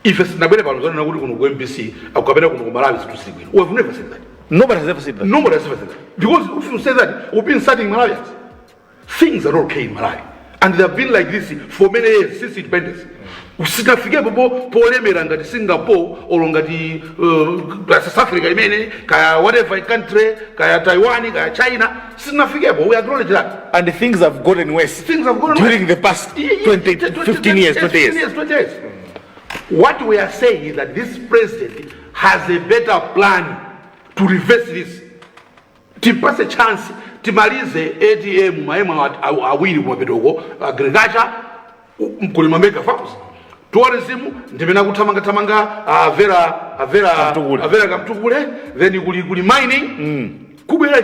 ife sitinabwere pano zanena kuti kuno ku MBC akukapena kuno ku Malawi zinthu zili bwino. We have never said that. Nobody has ever said that. Nobody has ever said that, because if you say that, we've been insulting Malawians. Things are not okay in Malawi, and they have been like this for many years since independence. Sitinafikepo polemera ngati Singapore olo ngati South Africa imene kaya whatever country, kaya Taiwan, kaya China. Sitinafikepo, we acknowledge that. And things have gotten worse Things have gotten during worse. The past 20, 15 years, 20 years. 20 years. What we are saying is that this president has a better plan to reverse this. Tipase chance timalize ATM maema awiri kumapetoko, agriculture kulima mega farms, tourism ndimene akuthamanga thamanga avera avera Kamtukule. Avera Kamtukule. Then kuli mining kubwera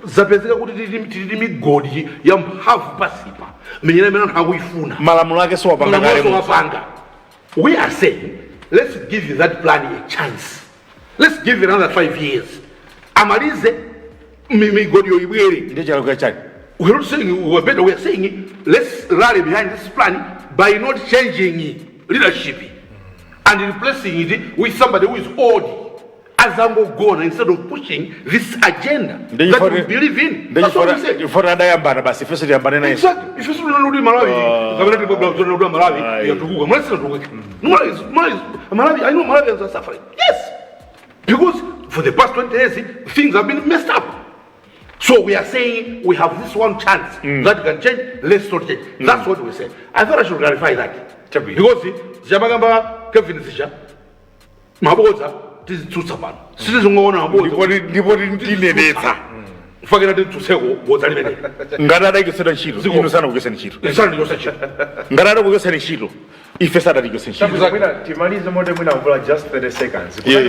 zapezeka kuti tili ndi migodi ya mphamvu pasipa minyera imene anthu akuyifuna. Malamulo ake siwapanga kale. Malamulo wapanga. We are saying, let's give you that plan a chance. Let's give it another 5 years, amalize migodi ibwere. Ndiye chalakwika chani? We're not saying we were better. We are saying let's rally behind this plan by not changing leadership and replacing it with somebody who is old azangogona instead of pushing this agenda that we believe in. That's what we say. Ndifota adayambana basi, ifenso tiyambane naye. Exactly. If you see Malawi, kapena tibwebwa Malawi Aye. yatukuka. Malawi sinatukuka. Malawi, I know Malawians are suffering. Yes. Because for the past 20 years, things have been messed up. So we are saying we have this one chance that can change. Let's not change. That's what we say. I thought I should clarify that. Chabwino. Because zichamagamba Kevin zisha mabodza tizitsutsa pano, sitizingoona mabodza. Ndipo tinenetsa. Mfakira titsutseko bodza limene. Ngati adachotsedwa ntchito, Ziko. inu sanakuchoseni ntchito. Lisana ndichosa ntchito. Ngati adakuchoseni ntchito, ife sadatichose ntchito. Chabwino, mwina timalize mote, mwina Mvula, just 30 seconds. Yeah.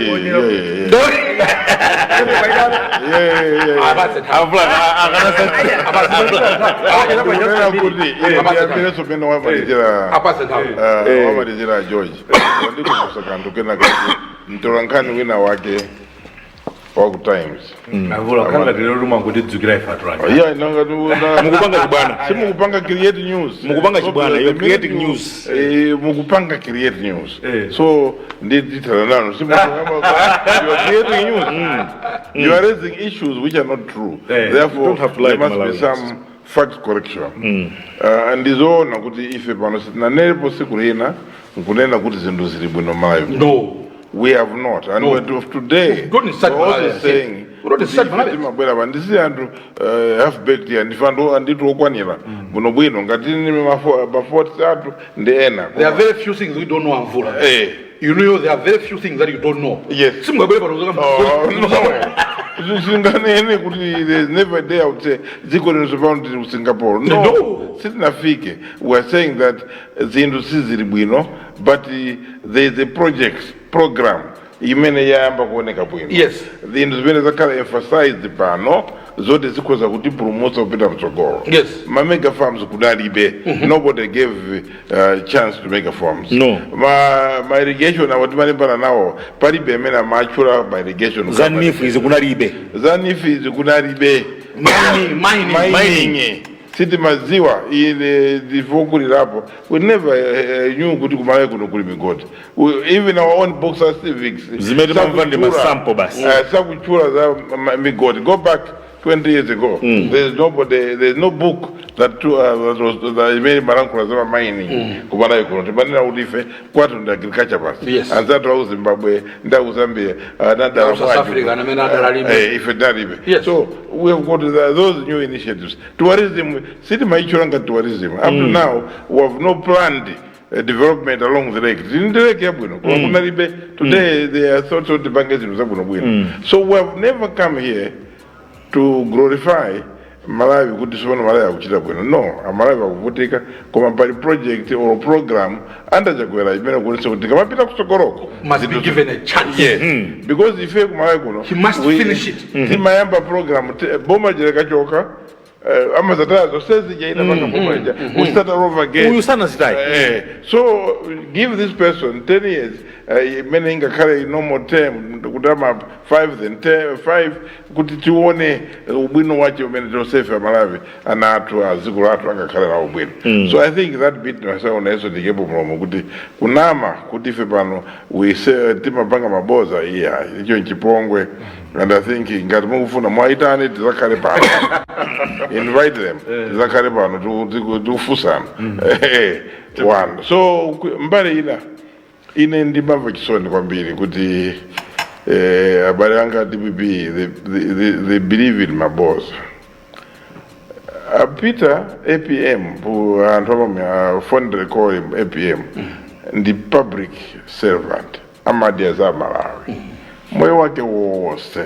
Apatse nthawi. Amvula. Ndikunena kuti ndiyambirenso pene wamalizira Apatse nthawi. Wamalizira George, ndikukusa kanthu kena kati mtolankhani wina wake waku Times. Amvula, khala lero lumwe kutidzukira ife atulani. Yeah, nanga Mukupanga chibwana. Simukupanga create news. Mukupanga chibwana, The you're minute creating news. Mukupanga create news. Eh. So nditithana nanu, you are creating news, you are raising issues which are not true. Eh. Therefore, You don't have to lie there to must be Malawians. some fact correction. Ndizoona kuti ife pano sitinanenepo siku lina nkunena kuti zinthu zili bwino Malawi. No. We have not. And No. today, Don't insult we're also Malawians. saying We don't insult kuti ife Malawians. timabwera pa ndisi anthu half baked ya ndife anthu anditu okwanira bwinobwino ngati ni mafoti athu ndi ena. There are very few things we don't know, Amvula. Eh. You know, there are very few things that you don't know. Yes. Simungabwere pano. Oh, no. Singanene kuti there's never a day I would say dziko lino pano tili ku Singapore. No. No. Sitinafike. We are saying that zinthu sizili bwino, but there is a project program imene yayamba kuoneka bwino. Yes. Zinthu zimene zakhala emphasized pano zoti zikhoza kutipulumutsa kupita mtsogolo. Yes. Ma mega farms kudalibe. Nobody gave chance to mega farms. No. Ma irrigation awo timalimbana nawo, palibe amene amachula ma irrigation. Za NEEF izi kunalibe. Za NEEF izi kunalibe. Mining, mining. Mining sitimaziwa ile ndivokulirapo. We never knew kuti kumalawi kuno kuli migodi. Even our own books of civics Zimene timamva ndi sakuchula- masample basi. Sakuchula za migodi. Go back 20 years ago, there's nobody, there's no book that was that imene malankhula za mining kumalawi kuno. Timanena kuti ife kwathu ndi agriculture basi. Yes. Anzathu aku Zimbabwe ndi aku Zambia anadala Aku South Africa, amene adalalibe. Ife talibe. Yes. So we have got those new initiatives. Tourism, sitimaichula ngati tourism. Up to now, we have no planned development along the lake. Tili ndi lake yabwino, koma kunalibe. Today they are thought kuti tipange zinthu zabwinobwino. So we have never come here to glorify Malawi kuti sipano Malawi akuchita bwino. No, Amalawi akuvutika, koma pali project or program under Chakwera imene kuonetsa kuti tikamapita kutsogoloko Must be given a chance. Yes, because ife kumalawi kuno He must finish it. Timayamba program, boma likachoka, amazataya zonse zija inapanga boma lija. We start all over again. Uyu sanazitaye. So give this person 10 years, imene ingakhale normal term kuti ama 5, then 10, 5, kuti tione ubwino wache umene tonsefe Amalawi, ana athu, azikulu athu angakhale nawo ubwino. So I think that bit myself nayenso ndikepo mlomo kuti kunama kuti ife pano we say timapanga maboza, iya, icho nchipongwe. And I think ngati mukufuna mwaitane, tizakhale pano, invite them, tizakhale pano tikufunsana. One, so mbali ina, ine ndimamva chisoni kwambiri kuti abale anga DPP, they believe in maboza. Peter, APM, anthu amame fondly call him APM, ndi public servant, amadya za Malawi moyo wake wonse,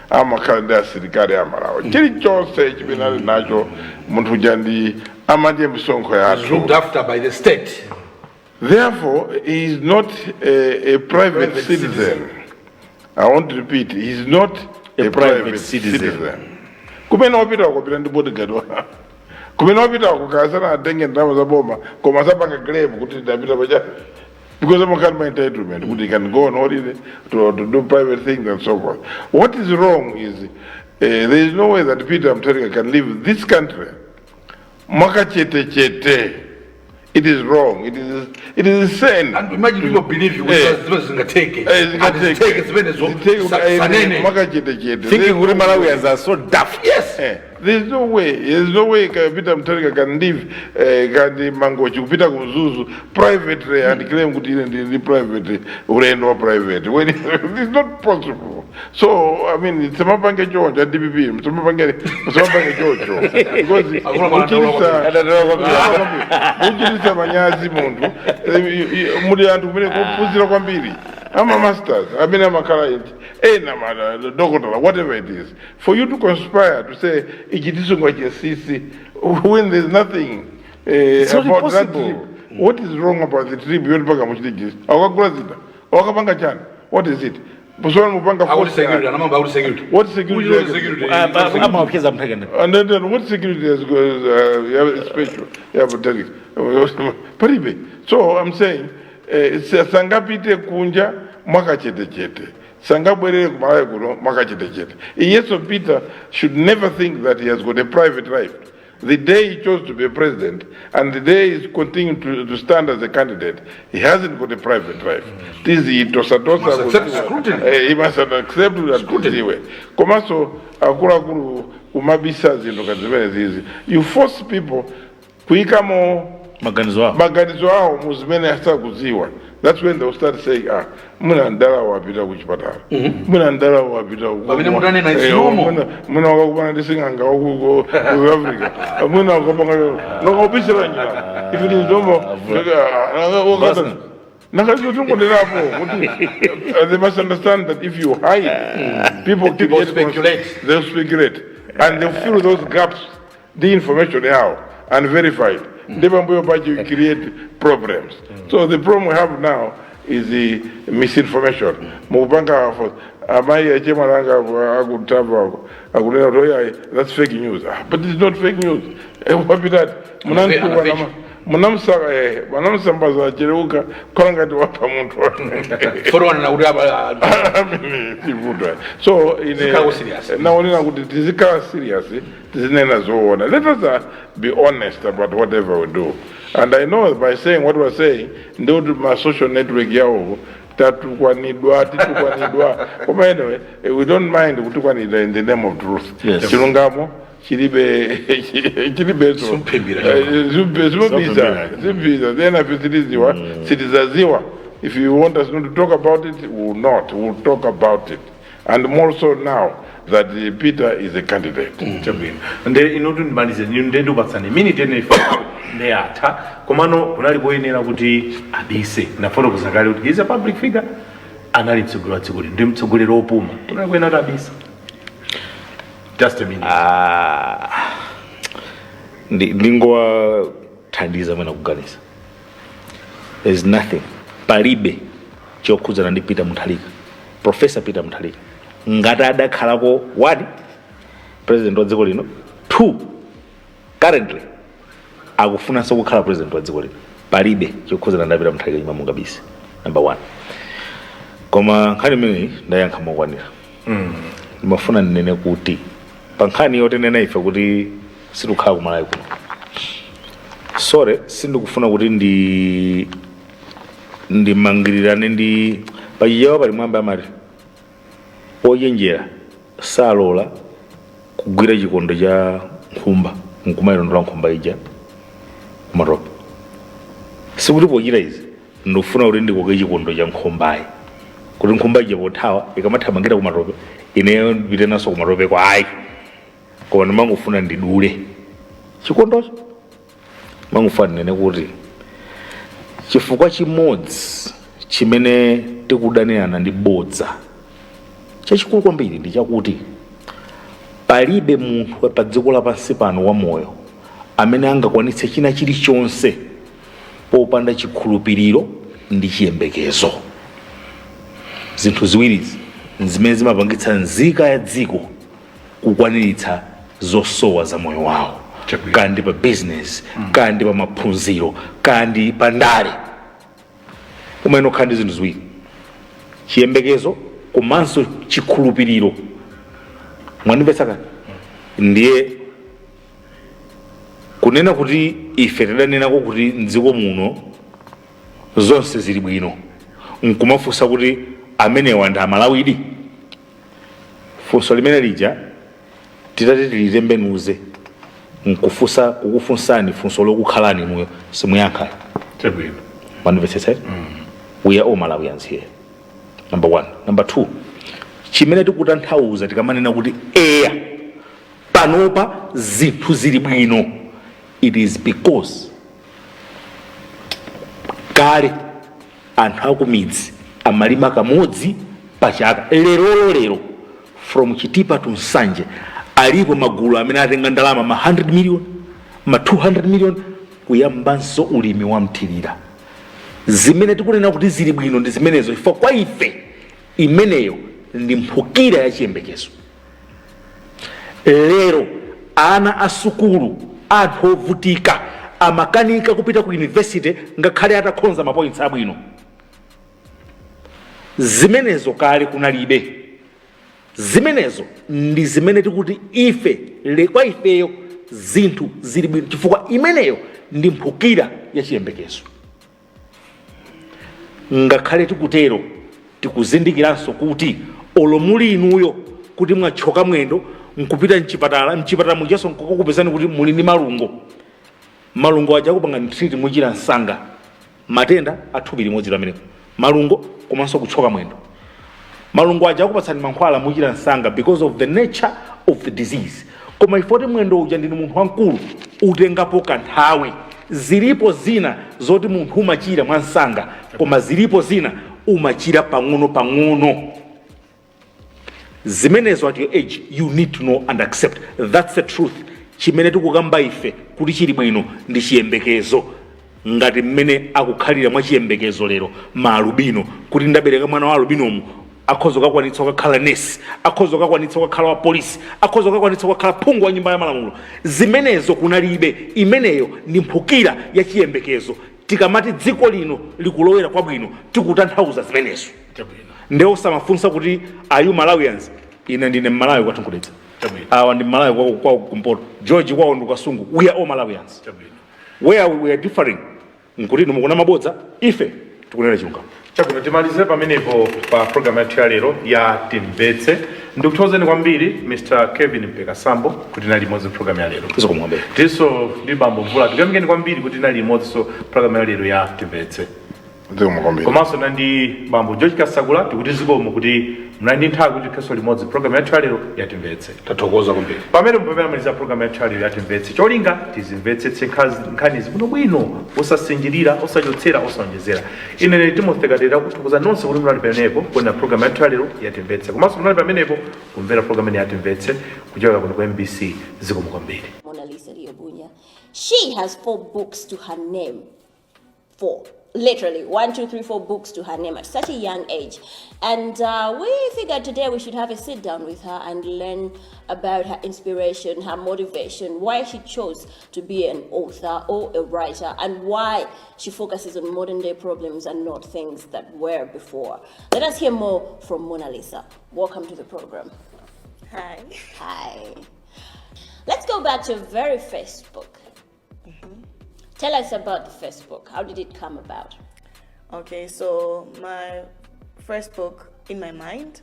amakhala ndi asilikali amalawi, chilichonse chimene ali nacho munthu uja ndi amadya misonkho Is yathu. looked after by the state. Therefore, he is not a private Private citizen. citizen. I want to repeat, he is not a private private citizen. citizen. Kumene wapita wakupita ndi bodyguard kumene wapita kukasana atenge ndalama za boma, koma sapanga claim kuti ndapita pacha, because amakhala ma entitlement kuti he can go on holiday to do private things and so forth. What is wrong is there is no way that Peter Mutharika can leave this country mwakachete chete. It is wrong. It is sin. And imagine people believe you zimene zingateke. Eh, And ziteke zimenezo sanene. Mwakachete chete. Thinking kuti Malawians are so daft. Yes. There's no way. There's no way Peter Mutharika can leave kandi Mangochi kupita ku Mzuzu privately and claim kuti ine ndi private, ulendo wa private, when it's not possible. So I mean, samapange choncho DPP, samapange choncho because kuchititsa manyazi munthu. Muli anthu kumene kuphunzira kwambiri, ama masters amene amakhala ena ma doctor, whatever it is, for you to conspire to say ichi tisunga chinsinsi when there's nothing It's not about that impossible. trip. What is wrong about the trip yoti panga muchite chisi? Akagula zida, akapanga chani? What is it posona mupanga? Akuti security, anamamba akuti security. What security? Uyu security. Amawapyeza Mutharika. And then what security has yeah, special? Yeah, but palibe. So I'm saying, sangapite kunja mwakachete chete, sangabwerere kumalawi kuno mwakachete chete. Iyeso Peter should never think that he has got a private life. The day he chose to be a president and the day he's continuing to stand as a candidate, he hasn't got a private life. Tizitosatosa. Must accept scrutiny. He must accept that tiziwe. Komanso akuluakulu kumabisa zinthu ngati zimene zizi, you force people kuyikamo maganizo awo. Maganizo awo mu zimene asakuziwa. That's when they'll start saying, "Ah, mwina ndala wapita kuchipatala, mwina ndala wapita Pamene mutanena it's normal. mwina wakakumana ndi sing'anga waku ku Africa, mwina wakapanga nakaubisira njira." If it is normal, nakazotongonderapo kuti they must understand that if you hide, people People speculate. They'll speculate and they'll fill those gaps, the information yawo unverified, ndi pambuyo pacho you create problems. So the problem we have now is the misinformation mukupanga. Amayi achemalanga akutava akunena kuti, "Oya, that's fake news." Ah, but it's not fake news. Wapitati munamtukwana, munamsaka, munamsambaza chereuka kukhala ngati wapha munthu. Fotowanena kuti apa Tivuta. So ine Tizikhala serious. Naonena kuti tizikhala serious, tizinena zoona. Let us be honest about whatever we do. And I know by saying what we're saying, ndikuti ma social network yawo tatukwanidwa, titukwanidwa, koma anyway, we don't mind kutukwanidwa in the name of truth. Chilungamo chilibe chilibeso. Simphimbira. Zimabisa, zimabisa. Then afe sitiziwa, sitizaziwa. If you want us not to talk about it, we will not. We will talk about it, and more so now. that Peter is a candidate. Chabwino, nde inutu ndimalize, nde ndikupatsani minute ene ife ndeyatha. Komano kunali koyenera kuti abise? Nafotokoza kale kuti is a public figure, anali mtsogoleri wa dziko lino, ndi mtsogoleri wopuma. Kunali koyenera kuti abise? Just a minute. Ah, ndingowathandiza mwina kuganiza. There's nothing, palibe chokhudzana ndi Peter Mutharika, Professor Peter Mutharika, ngati adakhalako one president wa dziko lino, two currently akufunanso kukhala president wa dziko lino. Palibe chokhudzana ndi Peter Mutharika chimwe mungabise, number one. Koma nkhani imeneyi ndayankha mokwanira. Ndimafuna ndinene kuti pa nkhani yotenena ife kuti sitikukhala kumalawi kuno, sorry, sindikufuna kuti ndimangirirane ndi pachichewa. Pali mwambi amati ochenjera salola kugwira chikondo cha nkhumba nkumayilondola nkhumba ija kumatope. Sikuti pochita izi ndikufuna kuti ndikoke chikondo cha nkhumbayi, kuti nkhumba ija pothawa ikamathamangira kumatope ineyo ndipite naso kumatope kwa, ayi. Koma ndimangofuna ndidule chikondocho. Mangofuna ndinene kuti chifukwa chimodzi chimene tikudanirana ndi bodza chachikulu kwambiri ndi chakuti palibe munthu pa dziko lapansi pano wamoyo amene angakwanitse china chilichonse popanda chikhulupiriro ndi chiyembekezo. Zinthu ziwirizi zimene zimapangitsa nzika ya dziko kukwaniritsa zosowa za moyo wawo, Chabwino. kandi pa business, kandi pa maphunziro, kandi pa ndale, umene ukhala ndi zinthu ziwiri, chiyembekezo komanso chikhulupiriro. Mwandimvetsa kani? Ndiye kunena kuti ife tidanenako kuti mdziko muno zonse zili bwino, nkumafunsa kuti amenewa ndi Amalawidi, funso limene lija titati tilitembenuze nkufunsa, kukufunsani funso lokukhalani inuyo, simuyankha. Chabwino. Mwandimvetsetsa? We are all Malawians here, number one. Number two, chimene tikutanthauza tikamanena kuti eya, panopa zinthu zili bwino, it is because kale anthu akumidzi amalima kamodzi pachaka. Lerolo lero from Chitipa to Nsanje alipo magulu amene atenga ndalama ma 100 million, ma 200 million, kuyambanso ulimi wa mthirira. Zimene tikunena kuti zili bwino ndi zimenezo, chifukwa kwa ife imeneyo ndi mphukira ya chiyembekezo. Lero ana asukulu, anthu ovutika, amakanika kupita ku university ngakhale atakhonza ma points abwino. Zimenezo kale kunalibe. Zimenezo ndi zimene tikuti ife kwa ifeyo zinthu zili bwino, chifukwa imeneyo ndi mphukira ya chiyembekezo. Ngakhale tikutero, tikuzindikiranso kuti olo muli inuyo kuti mwachoka mwendo nkupita mchipatala, mchipatala mujaso nkukupezani kuti muli ndi malungo, malungo aja akupanga treat, muchira msanga. Matenda athupi limodzi lamenepo, malungo komanso kuchoka mwendo, malungo aja akupatsani mankhwala, muchira msanga because of the nature of the disease. Koma ifoti mwendo uja ndinu munthu wamkulu, utengapo kanthawi. Zilipo zina zoti munthu umachira mwansanga, koma zilipo zina umachira pang'ono pang'ono. Zimenezo at your age you need to know and accept. That's the truth. Chimene tikukamba ife kuti chili bwino ndi chiyembekezo, ngati mmene akukhalira mwa chiyembekezo lero maalubino, kuti ndabereka mwana wa alubinomu akhoza kukakwanitsa kukakhala nesi, akhoza kukakwanitsa kukakhala wa polisi, akhoza kukakwanitsa kukakhala phungu wa nyumba ya malamulo. Zimenezo kunalibe. Imeneyo ndi mphukira ya chiyembekezo. Tikamati dziko lino likulowera kwabwino, tikutanthauza zimenezo. Nde osamafunsa kuti, "Are you Malawians?" Ine ndine Mmalawi, kwathu nkudetsa. Awa ndi Mmalawi, kwawo kumpoto. George kwawo ndi Kasungu. We are all Malawians. Where we are differing nkuti inu mukuna mabodza, ife tikunena chilungamo. Chabwino, timalize pamenepo pa program yathu ya lero ya Timvetse. Ndikuthokozeni kwambiri, Mr Kevin Mpekasambo, kuti nali limodzi program ya lero. Zikomo kwambiri. Tinso ndi Bambo Mvula, tikuyamikeni kwambiri kuti nali limodzinso program ya lero ya Timvetse. Zikomo kwambiri. Komanso nandi bambo George Kasakula, tikuti zikomo kuti munali ndi nthawi kuti tikhaso limodzi program yathu yalero yatimvetse. Tathokoza kwambiri. Pamene pamene amaliza program yathu yalero yatimvetse, cholinga tizimvetsetse nkhanizi bwinobwino, osasinjirira, osachotsera, osaonjezera. Ine ndine Timothy Kadera, kuthokoza nonse kuti munali pamenepo kuona program yathu yalero yatimvetse, komanso munali pamenepo kumvera program imene yatimvetse kuchoka kuno ku MBC. Zikomo kwambiri. Mona Lisa Liabunya. She has four books to her name. Four. Literally, one, two, three, four books to her name at such a young age. And we figured today we should have a sit down with her and learn about her inspiration, her motivation, why she chose to be an author or a writer, and why she focuses on modern day problems and not things that were before. Let us hear more from Mona Lisa. Welcome to the program. Hi. Hi. Let's go back to your very first book. Tell us about the first book. How did it come about? Okay, so my first book, In My Mind,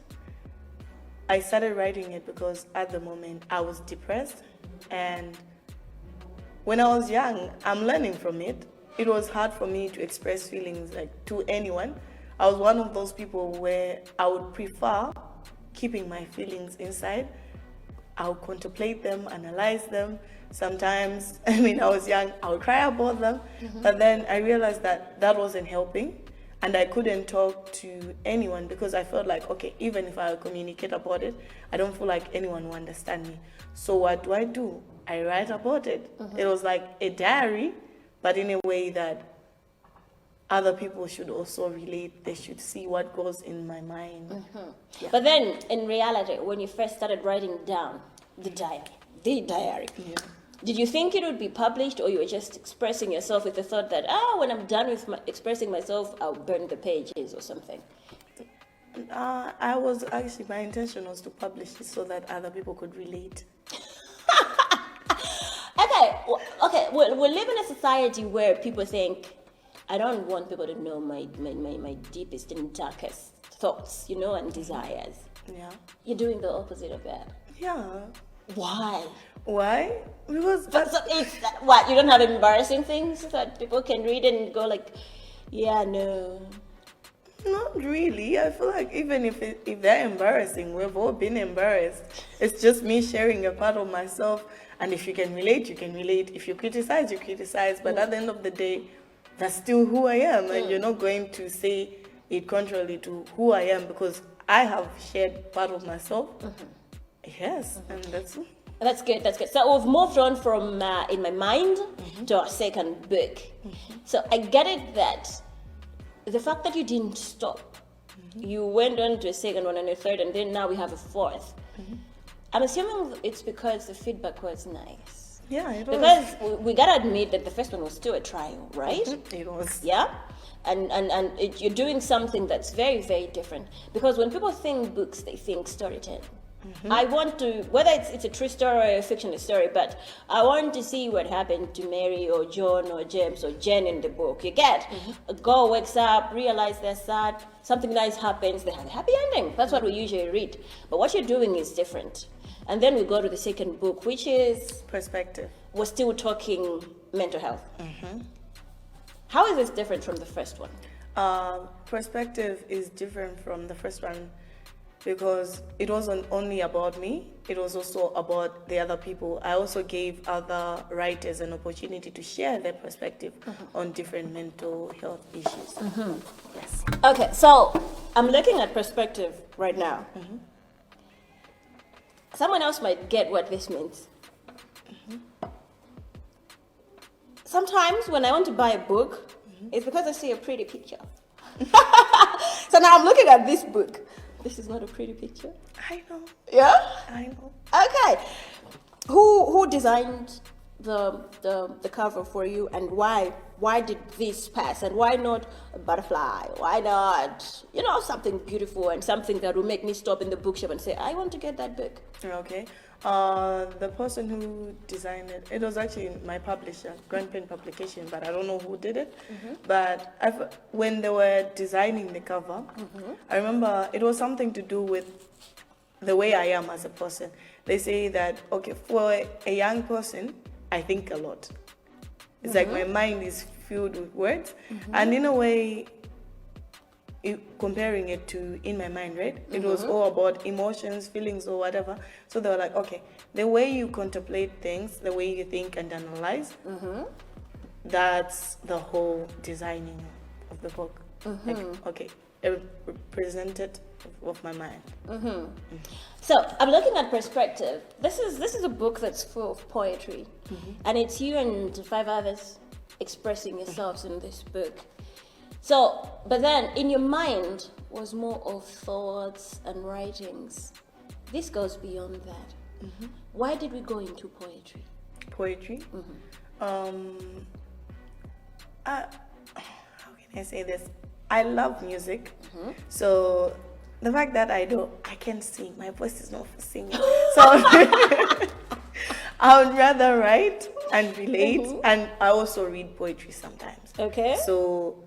I started writing it because at the moment I was depressed, and when I was young, I'm learning from it. It was hard for me to express feelings like to anyone. I was one of those people where I would prefer keeping my feelings inside. I would contemplate them, analyze them. Sometimes, I mean, I was young, I would cry about them. But then I realized that that wasn't helping. And I couldn't talk to anyone because I felt like, okay, even if I communicate about it, I don't feel like anyone will understand me. So what do? I write about it. It was like a diary, but in a way that other people should also relate. They should see what goes in my mind. Yeah. But then, in reality, when you first started writing down the diary, did you think it would be published, or you were just expressing yourself with the thought that, when I'm done with expressing myself, I'll burn the pages or something? I was actually, my intention was to publish it so that other people could relate. Okay, we live in a society where people think, I don't want people to know my deepest and darkest thoughts and desires. You're doing the opposite of that. Yeah. Why? Why? Because But that's, so it's what, you don't have embarrassing things that people can read and go like, yeah, no. Not really. I feel like even if they're embarrassing, we've all been embarrassed. It's just me sharing a part of myself, and if you can relate, you can relate. If you criticize, you criticize. But at the end of the day, that's still who I am, and you're not going to say it contrarily to who I am because I have shared part of myself. Yes, and that's That's good. That's good. So we've moved on from In My Mind to our second book. So I get it that the fact that you didn't stop, you went on to a second one and a third, and then now we have a 4th. I'm assuming it's because the feedback was nice. Yeah, it was. Because we got to admit that the first one was still a trial, right? It was. Yeah? And you're doing something that's very, very different. Because when people think books, they think storytelling. I want to, whether it's a true story or a fictional story, but I want to see what happened to Mary or John or James or Jen in the book. You get a girl wakes up, realize they're sad, something nice happens, they have a happy ending. That's what we usually read. But what you're doing is different. And then we go to the second book, which is Perspective. We're still talking mental health. How is this different from the first one? Perspective is different from the first one because it wasn't only about me, it was also about the other people. I also gave other writers an opportunity to share their perspective on different mental health issues. Yes. Okay, so I'm looking at Perspective right now. Someone else might get what this means. Sometimes when I want to buy a book, it's because I see a pretty picture. So now I'm looking at this book. This is not a pretty picture. I know. Yeah? I know. Okay. Who designed the cover for you, and why? Why did this pass, and why not a butterfly? Why not, something beautiful and something that will make me stop in the bookshop and say, I want to get that book? Okay. The person who designed it, it was actually my publisher, Grand Pen Publication, but I don't know who did it. But when they were designing the cover, I remember it was something to do with the way I am as a person. They say that, okay, for a young person, I think a lot. It's like my mind is filled with words. And in a way, Comparing it to In My Mind, right? It was all about emotions, feelings, or whatever. So they were like, okay, the way you contemplate things, the way you think and analyze, that's the whole designing of the book. Like, okay, it represented of my mind. So I'm looking at perspective. This is a book that's full of poetry, and it's you and five others expressing yourselves in this book. So, but then in your mind was more of thoughts and writings. This goes beyond that. Why did we go into poetry? Poetry. How can I say this? I love music, so the fact that I can't sing. My voice is not for singing. So I would rather write and relate, and I also read poetry sometimes. So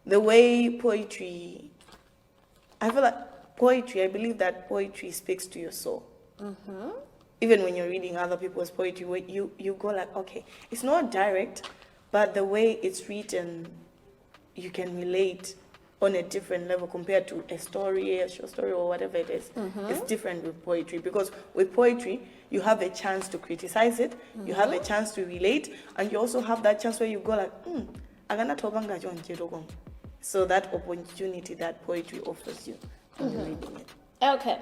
the way poetry, I feel like poetry, I believe that poetry speaks to your soul. Even when you're reading other people's poetry, where you go like, okay, it's not direct, but the way it's written, you can relate on a different level compared to a story, a short story, or whatever it is. It's different with poetry because with poetry, you have a chance to criticize it, you have a chance to relate, and you also have that chance where you go like, akanatopanga chonchi koma." So that opportunity that poetry offers you when you're reading it. Okay.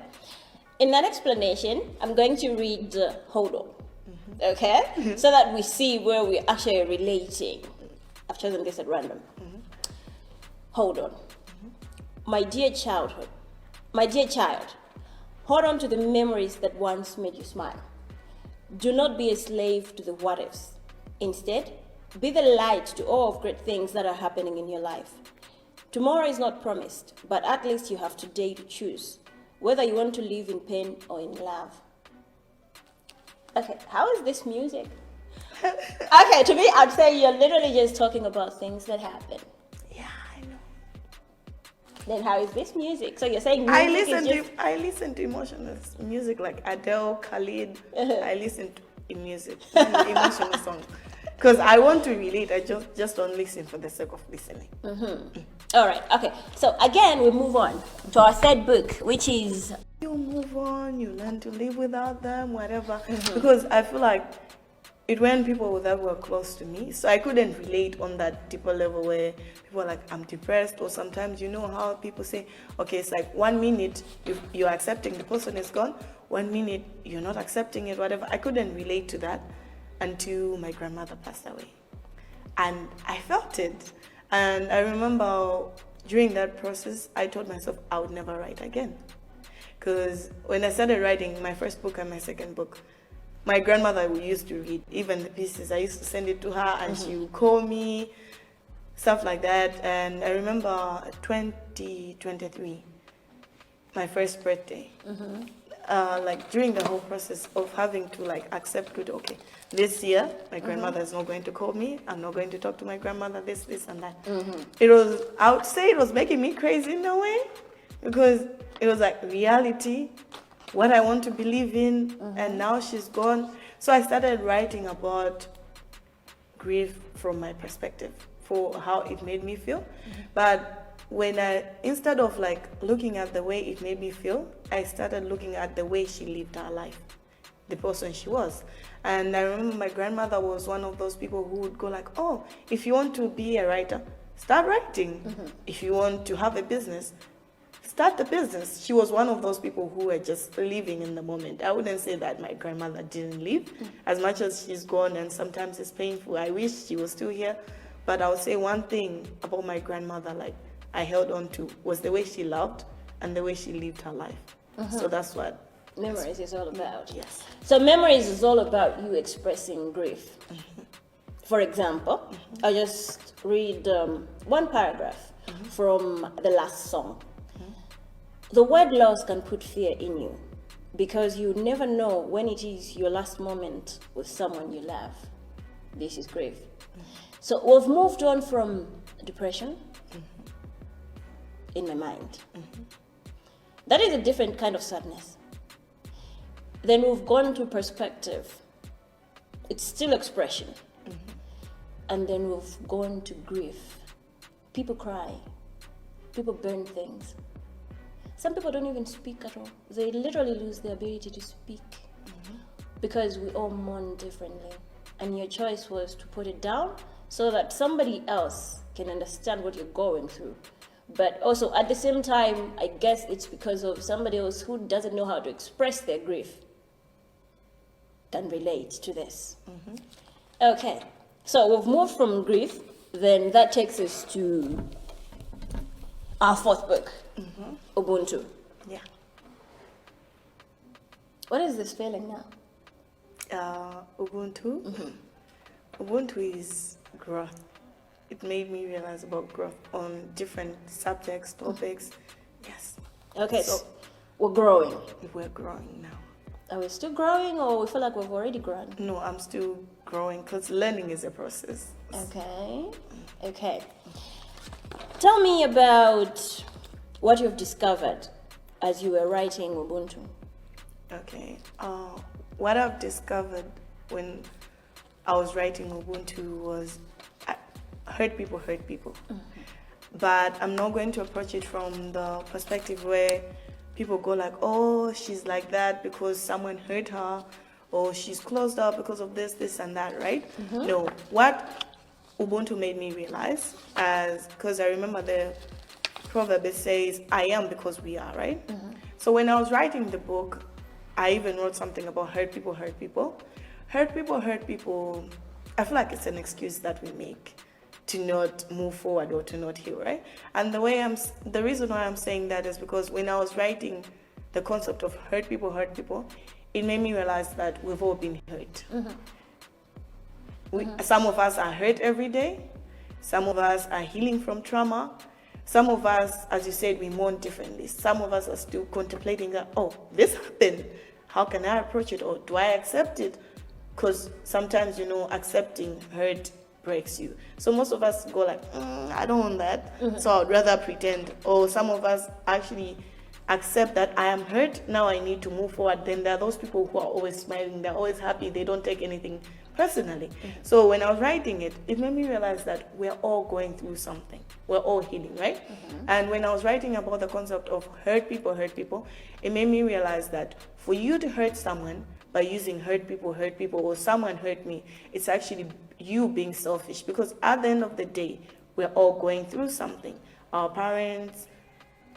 In that explanation, I'm going to read Hold On. Okay? So that we see where we're actually relating. I've chosen this at random. Hold on. My dear childhood, my dear child, hold on to the memories that once made you smile. Do not be a slave to the what ifs. Instead, be the light to all of great things that are happening in your life. Tomorrow is not promised, but at least you have today to choose whether you want to live in pain or in love. Okay, how is this music? Okay, to me, I'd say you're literally just talking about things that happen. Yeah, I know. Then how is this music? So you're saying music I listen is just to I listen to emotional music like Adele, Khalid. I listen to music, emotional songs, because I want to relate. I just don't listen for the sake of listening. All right, okay. So again, we move on to our third book, which is You move on. You learn to live without them, whatever. Because I feel like it when people that were close to me, so I couldn't relate on that deeper level where people are like, I'm depressed, or sometimes you know how people say, okay, it's like 1 minute you're accepting the person is gone, 1 minute you're not accepting it, whatever. I couldn't relate to that until my grandmother passed away. And I felt it. And I remember during that process, I told myself I would never write again. Because when I started writing my first book and my second book, my grandmother used to read even the pieces. I used to send it to her and she would call me, stuff like that. And I remember 2023, my first birthday. Like during the whole process of having to like accept good, okay, this year my grandmother is not going to call me. I'm not going to talk to my grandmother, this, and that. It was, I would say it was making me crazy in a way because it was like reality, what I want to believe in, and now she's gone. So I started writing about grief from my perspective for how it made me feel. But when I, instead of like looking at the way it made me feel, I started looking at the way she lived her life, the person she was. And I remember my grandmother was one of those people who would go like, oh, if you want to be a writer, start writing. If you want to have a business, start the business. She was one of those people who were just living in the moment. I wouldn't say that my grandmother didn't live, as much as she's gone and sometimes it's painful. I wish she was still here. But I would say one thing about my grandmother, like I held on to, was the way she loved and the way she lived her life. So that's what Memories is all about. Yes. So memories is all about you expressing grief. For example, I'll just read one paragraph from the last song. The word loss can put fear in you because you never know when it is your last moment with someone you love. This is grief. So we've moved on from depression in my mind. That is a different kind of sadness. Then we've gone to perspective. It's still expression. And then we've gone to grief. People cry. People burn things. Some people don't even speak at all. They literally lose the ability to speak because we all mourn differently. And your choice was to put it down so that somebody else can understand what you're going through. But also at the same time, I guess it's because of somebody else who doesn't know how to express their grief can relate to this. Okay, so we've moved from grief, then that takes us to our fourth book, Ubuntu. Yeah. What is this feeling now? Ubuntu. Ubuntu is growth. It made me realize about growth on different subjects, topics. Yes. Okay, So- so we're growing. We're growing now. Are we still growing or we feel like we've already grown? No, I'm still growing because learning is a process. Okay, okay. Tell me about what you've discovered as you were writing Ubuntu. Okay. What I've discovered when I was writing Ubuntu was I hurt people hurt people. But I'm not going to approach it from the perspective where people go like, oh, she's like that because someone hurt her, or she's closed up because of this, this, and that, right? No. What Ubuntu made me realize, as because I remember the proverb, it says, I am because we are, right? So when I was writing the book, I even wrote something about hurt people, hurt people. Hurt people, hurt people. I feel like it's an excuse that we make to not move forward or to not heal, right? And the reason why I'm saying that is because when I was writing the concept of hurt people, hurt people, it made me realize that we've all been hurt. Some of us are hurt every day. Some of us are healing from trauma. Some of us, as you said, we mourn differently. Some of us are still contemplating that, oh, this happened. How can I approach it? Or do I accept it? Because sometimes, accepting hurt breaks you. So most of us go like, I don't want that. So I'd rather pretend. Or some of us actually accept that I am hurt, now I need to move forward. Then there are those people who are always smiling, they're always happy, they don't take anything personally. So when I was writing it, it made me realize that we're all going through something. We're all healing, right? And when I was writing about the concept of hurt people, hurt people, it made me realize that for you to hurt someone by using hurt people, or someone hurt me, it's actually you being selfish. Because at the end of the day, we're all going through something. Our parents,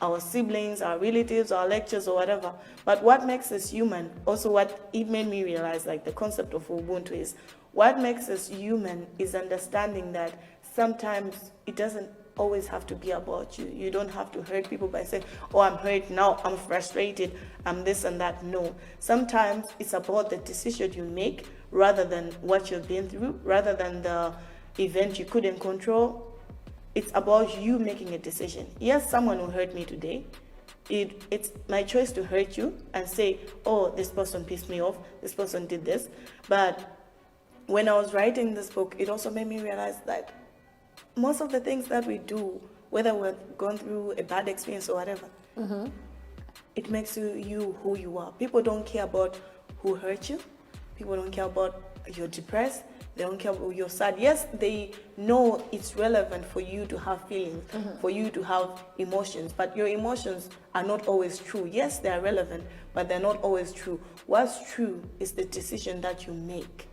our siblings, our relatives, our lectures, or whatever. But what makes us human, also what it made me realize, like the concept of Ubuntu is, what makes us human is understanding that sometimes it doesn't always have to be about you. You don't have to hurt people by saying, oh, I'm hurt now, I'm frustrated, I'm this and that. No. Sometimes it's about the decision you make rather than what you've been through, rather than the event you couldn't control. It's about you making a decision. Yes, someone will hurt me today. It's my choice to hurt you and say, oh, this person pissed me off, this person did this. But when I was writing this book, it also made me realize that most of the things that we do, whether we've gone through a bad experience or whatever, it makes you who you are. People don't care about who hurt you. People don't care about you're depressed. They don't care about you're sad. Yes, they know it's relevant for you to have feelings, for you to have emotions, but your emotions are not always true. Yes, they are relevant, but they're not always true. What's true is the decision that you make.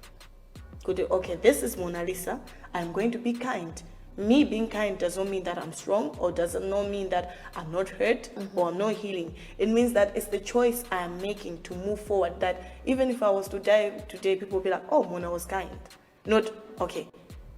Okay, this is Mona Lisa. I'm going to be kind. Me being kind doesn't mean that I'm strong, or does not mean that I'm not hurt or I'm not healing. It means that it's the choice I am making to move forward, that even if I was to die today, people will be like, oh, Mona was kind. Not, okay,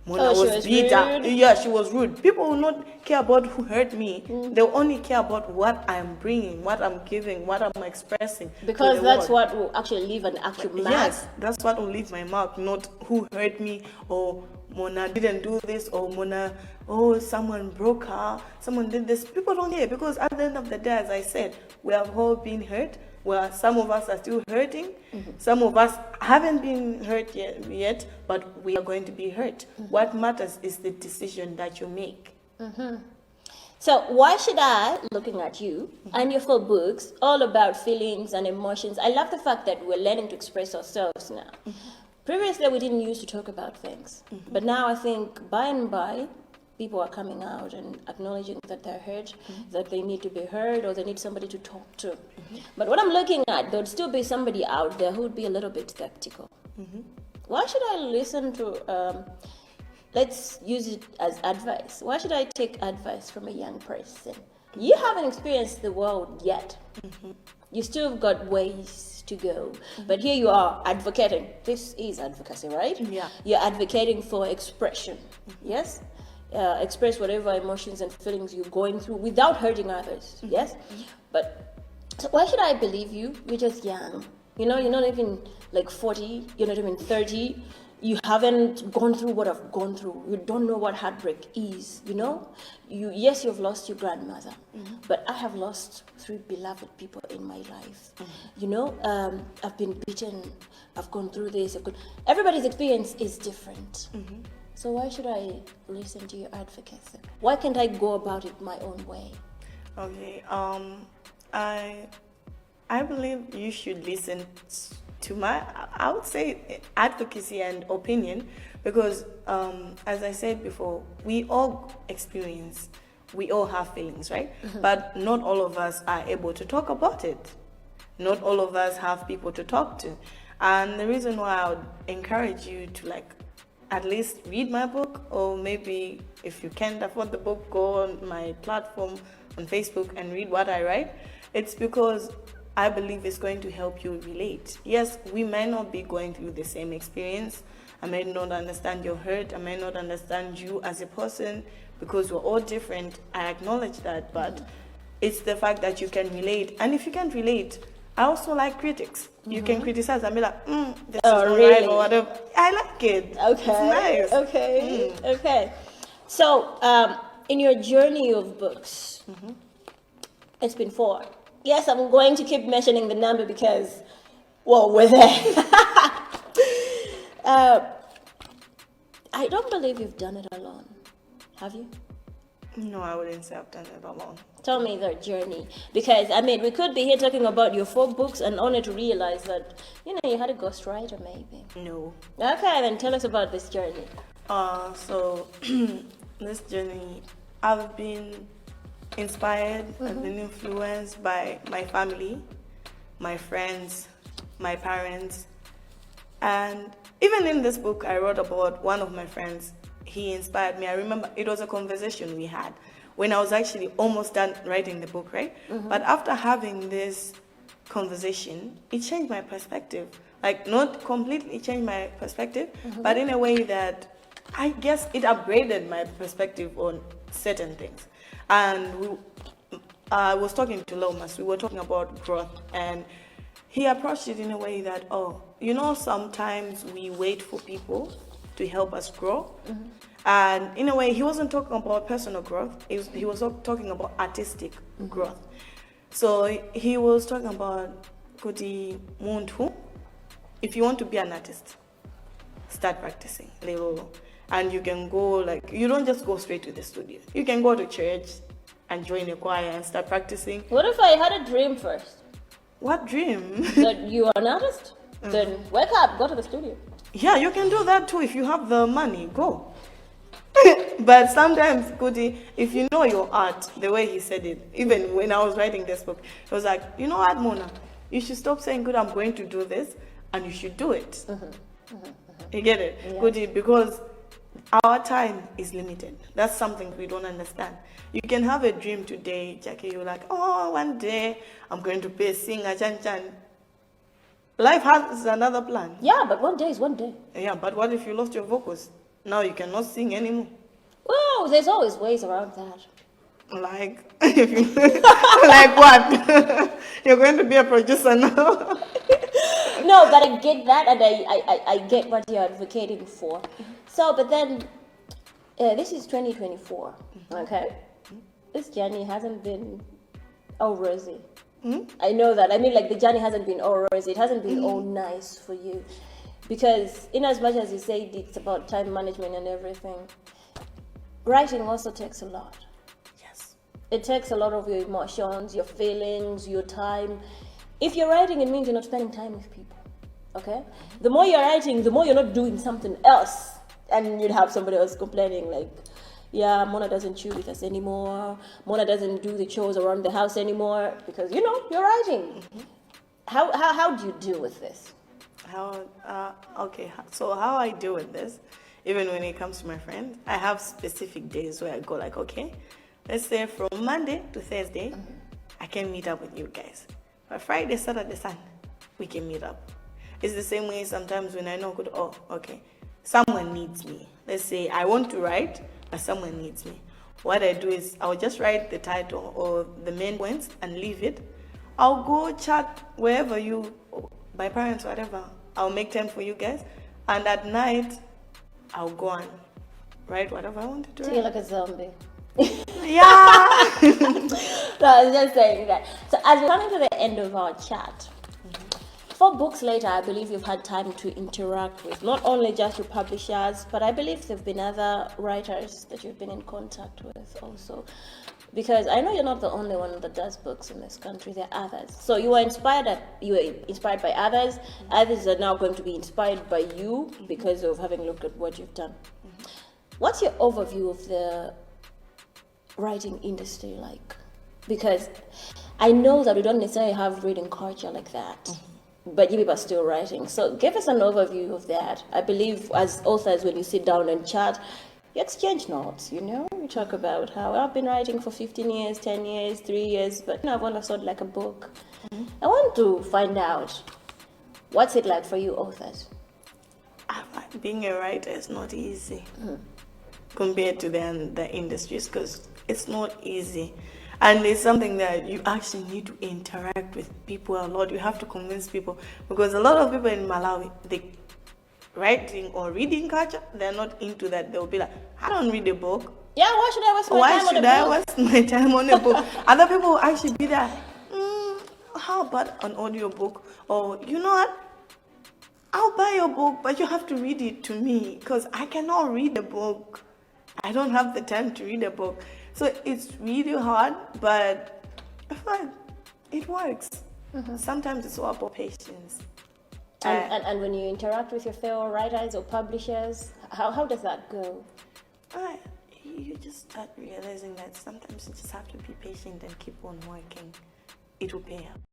Mona Oh, she was was bitter. rude. Yeah, she was rude. People will not care about who hurt me. They'll only care about what I'm bringing, what I'm giving, what I'm expressing to Because the that's world. what will actually leave an actual mark. Yes, that's what will leave my mark, not who hurt me, or Mona didn't do this, or Mona, oh, someone broke her, someone did this. People don't care, because at the end of the day, as I said, we have all been hurt. Well, some of us are still hurting. Some of us haven't been hurt yet, but we are going to be hurt. What matters is the decision that you make. So why should I, looking at you and your 4 books, all about feelings and emotions, I love the fact that we're learning to express ourselves now. Previously, we didn't used to talk about things. But now I think by and by, People are coming out and acknowledging that they're hurt, that they need to be heard, or they need somebody to talk to. But what I'm looking at, there'd still be somebody out there who would be a little bit skeptical. Why should I listen to, let's use it as advice. Why should I take advice from a young person? You haven't experienced the world yet. You still got ways to go. But here you are advocating. This is advocacy, right? Yeah. You're advocating for expression. Yes? Express whatever emotions and feelings you're going through without hurting others. Yes? But so why should I believe you? You're just young. You know, you're not even like 40, you're not even 30. You haven't gone through what I've gone through. You don't know what heartbreak is, you know? Yes, you've lost your grandmother, but I have lost 3 beloved people in my life. You know, I've been beaten, I've gone through this, everybody's experience is different. So why should I listen to your advocacy? Why can't I go about it my own way? Okay, I believe you should listen to my, I would say, advocacy and opinion, because as I said before, we all experience, we all have feelings, right? But not all of us are able to talk about it. Not all of us have people to talk to. And the reason why I would encourage you to at least read my book, or maybe if you can't afford the book, go on my platform on Facebook and read what I write. It's because I believe it's going to help you relate. Yes, we may not be going through the same experience. I may not understand your hurt. I may not understand you as a person because we're all different. I acknowledge that, but it's the fact that you can relate. And if you can't relate, I also like critics. You can criticize and be like, this Oh, is not really? right or whatever. I like it. Okay. It's nice. Okay. Okay. So, in your journey of books, it's been 4. Yes, I'm going to keep mentioning the number because, well, we're there. I don't believe you've done it alone. Have you? No, I wouldn't say I've done it alone. Tell me the journey. Because, we could be here talking about your 4 books and only to realize that, you had a ghostwriter maybe. No. Okay, then tell us about this journey. So, this journey, I've been inspired, I've been influenced by my family, my friends, my parents. And even in this book, I wrote about one of my friends. He inspired me. I remember it was a conversation we had when I was actually almost done writing the book, right? But after having this conversation, it changed my perspective. Like, not completely changed my perspective, but in a way that I guess it upgraded my perspective on certain things. And I was talking to Lomas, we were talking about growth, and he approached it in a way that, oh, sometimes we wait for people to help us grow. And in a way, he wasn't talking about personal growth, he was talking about artistic growth. So he was talking about, kuti munthu, if you want to be an artist, start practicing little. And you can go, like, you don't just go straight to the studio. You can go to church and join a choir and start practicing. What if I had a dream first? What dream? That you are an artist? Then wake up, go to the studio. Yeah, you can do that too. If you have the money, go. But sometimes, Kuti, if you know your art, the way he said it, even when I was writing this book, it was like, you know what, Mona, you should stop saying, good, I'm going to do this, and you should do it. You get it? Kuti, because our time is limited. That's something we don't understand. You can have a dream today, Jackie, you're like, oh, one day I'm going to be a singer, chan chan. Life has another plan. Yeah, but one day is one day. Yeah, but what if you lost your vocals? Now you cannot sing anymore. Well, there's always ways around that. Like, if you, like what? You're going to be a producer now. No, but I get that, and I get what you're advocating for. So, but then, this is 2024, okay? This journey hasn't been all rosy. I know that. The journey hasn't been all rosy. It hasn't been all nice for you. Because in as much as you say it's about time management and everything, writing also takes a lot. Yes. It takes a lot of your emotions, your feelings, your time. If you're writing, it means you're not spending time with people, okay? The more you're writing, the more you're not doing something else. And you'd have somebody else complaining like, Yeah, Mona doesn't chew with us anymore. Mona doesn't do the chores around the house anymore because, you know, you're writing. How do you deal with this? How, okay, so how I deal with this, even when it comes to my friends, I have specific days where I go like, okay, let's say from Monday to Thursday, I can meet up with you guys. But Friday, Saturday, Sunday, we can meet up. It's the same way sometimes when I know, good, oh, okay, someone needs me. Let's say I want to write, but someone needs me. What I do is I'll just write the title or the main points and leave it. I'll go chat wherever you, my parents, whatever. I'll make time for you guys. And at night, I'll go and write whatever I wanted to So you're write. like a zombie. Yeah. No, I was just saying that. So as we're coming to the end of our chat, 4 books later, I believe you've had time to interact with not only just your publishers, but I believe there have been other writers that you've been in contact with also. Because I know you're not the only one that does books in this country, there are others. So you were inspired by others. Others are now going to be inspired by you because of having looked at what you've done. What's your overview of the writing industry like? Because I know that we don't necessarily have reading culture like that, but you people are still writing. So give us an overview of that. I believe as authors, when you sit down and chat, you exchange notes, you know? You talk about how I've been writing for 15 years, 10 years, 3 years, but now I've only sold like a book. I want to find out, what's it like for you authors? Being a writer is not easy compared to the industries, because it's not easy. And it's something that you actually need to interact with people a lot. You have to convince people, because a lot of people in Malawi, they writing or reading culture, they're not into that. They'll be like, I don't read a book. Yeah, why should I waste my Why time on a should I book? waste my time on a book? Other people will actually be there, how about an audio book? Or, you know what? I'll buy your book, but you have to read it to me, because I cannot read a book. I don't have the time to read a book. So it's really hard, but I feel like it works. Sometimes it's all about patience. And when you interact with your fellow writers or publishers, how does that go? You just start realizing that sometimes you just have to be patient and keep on working. It will pay up.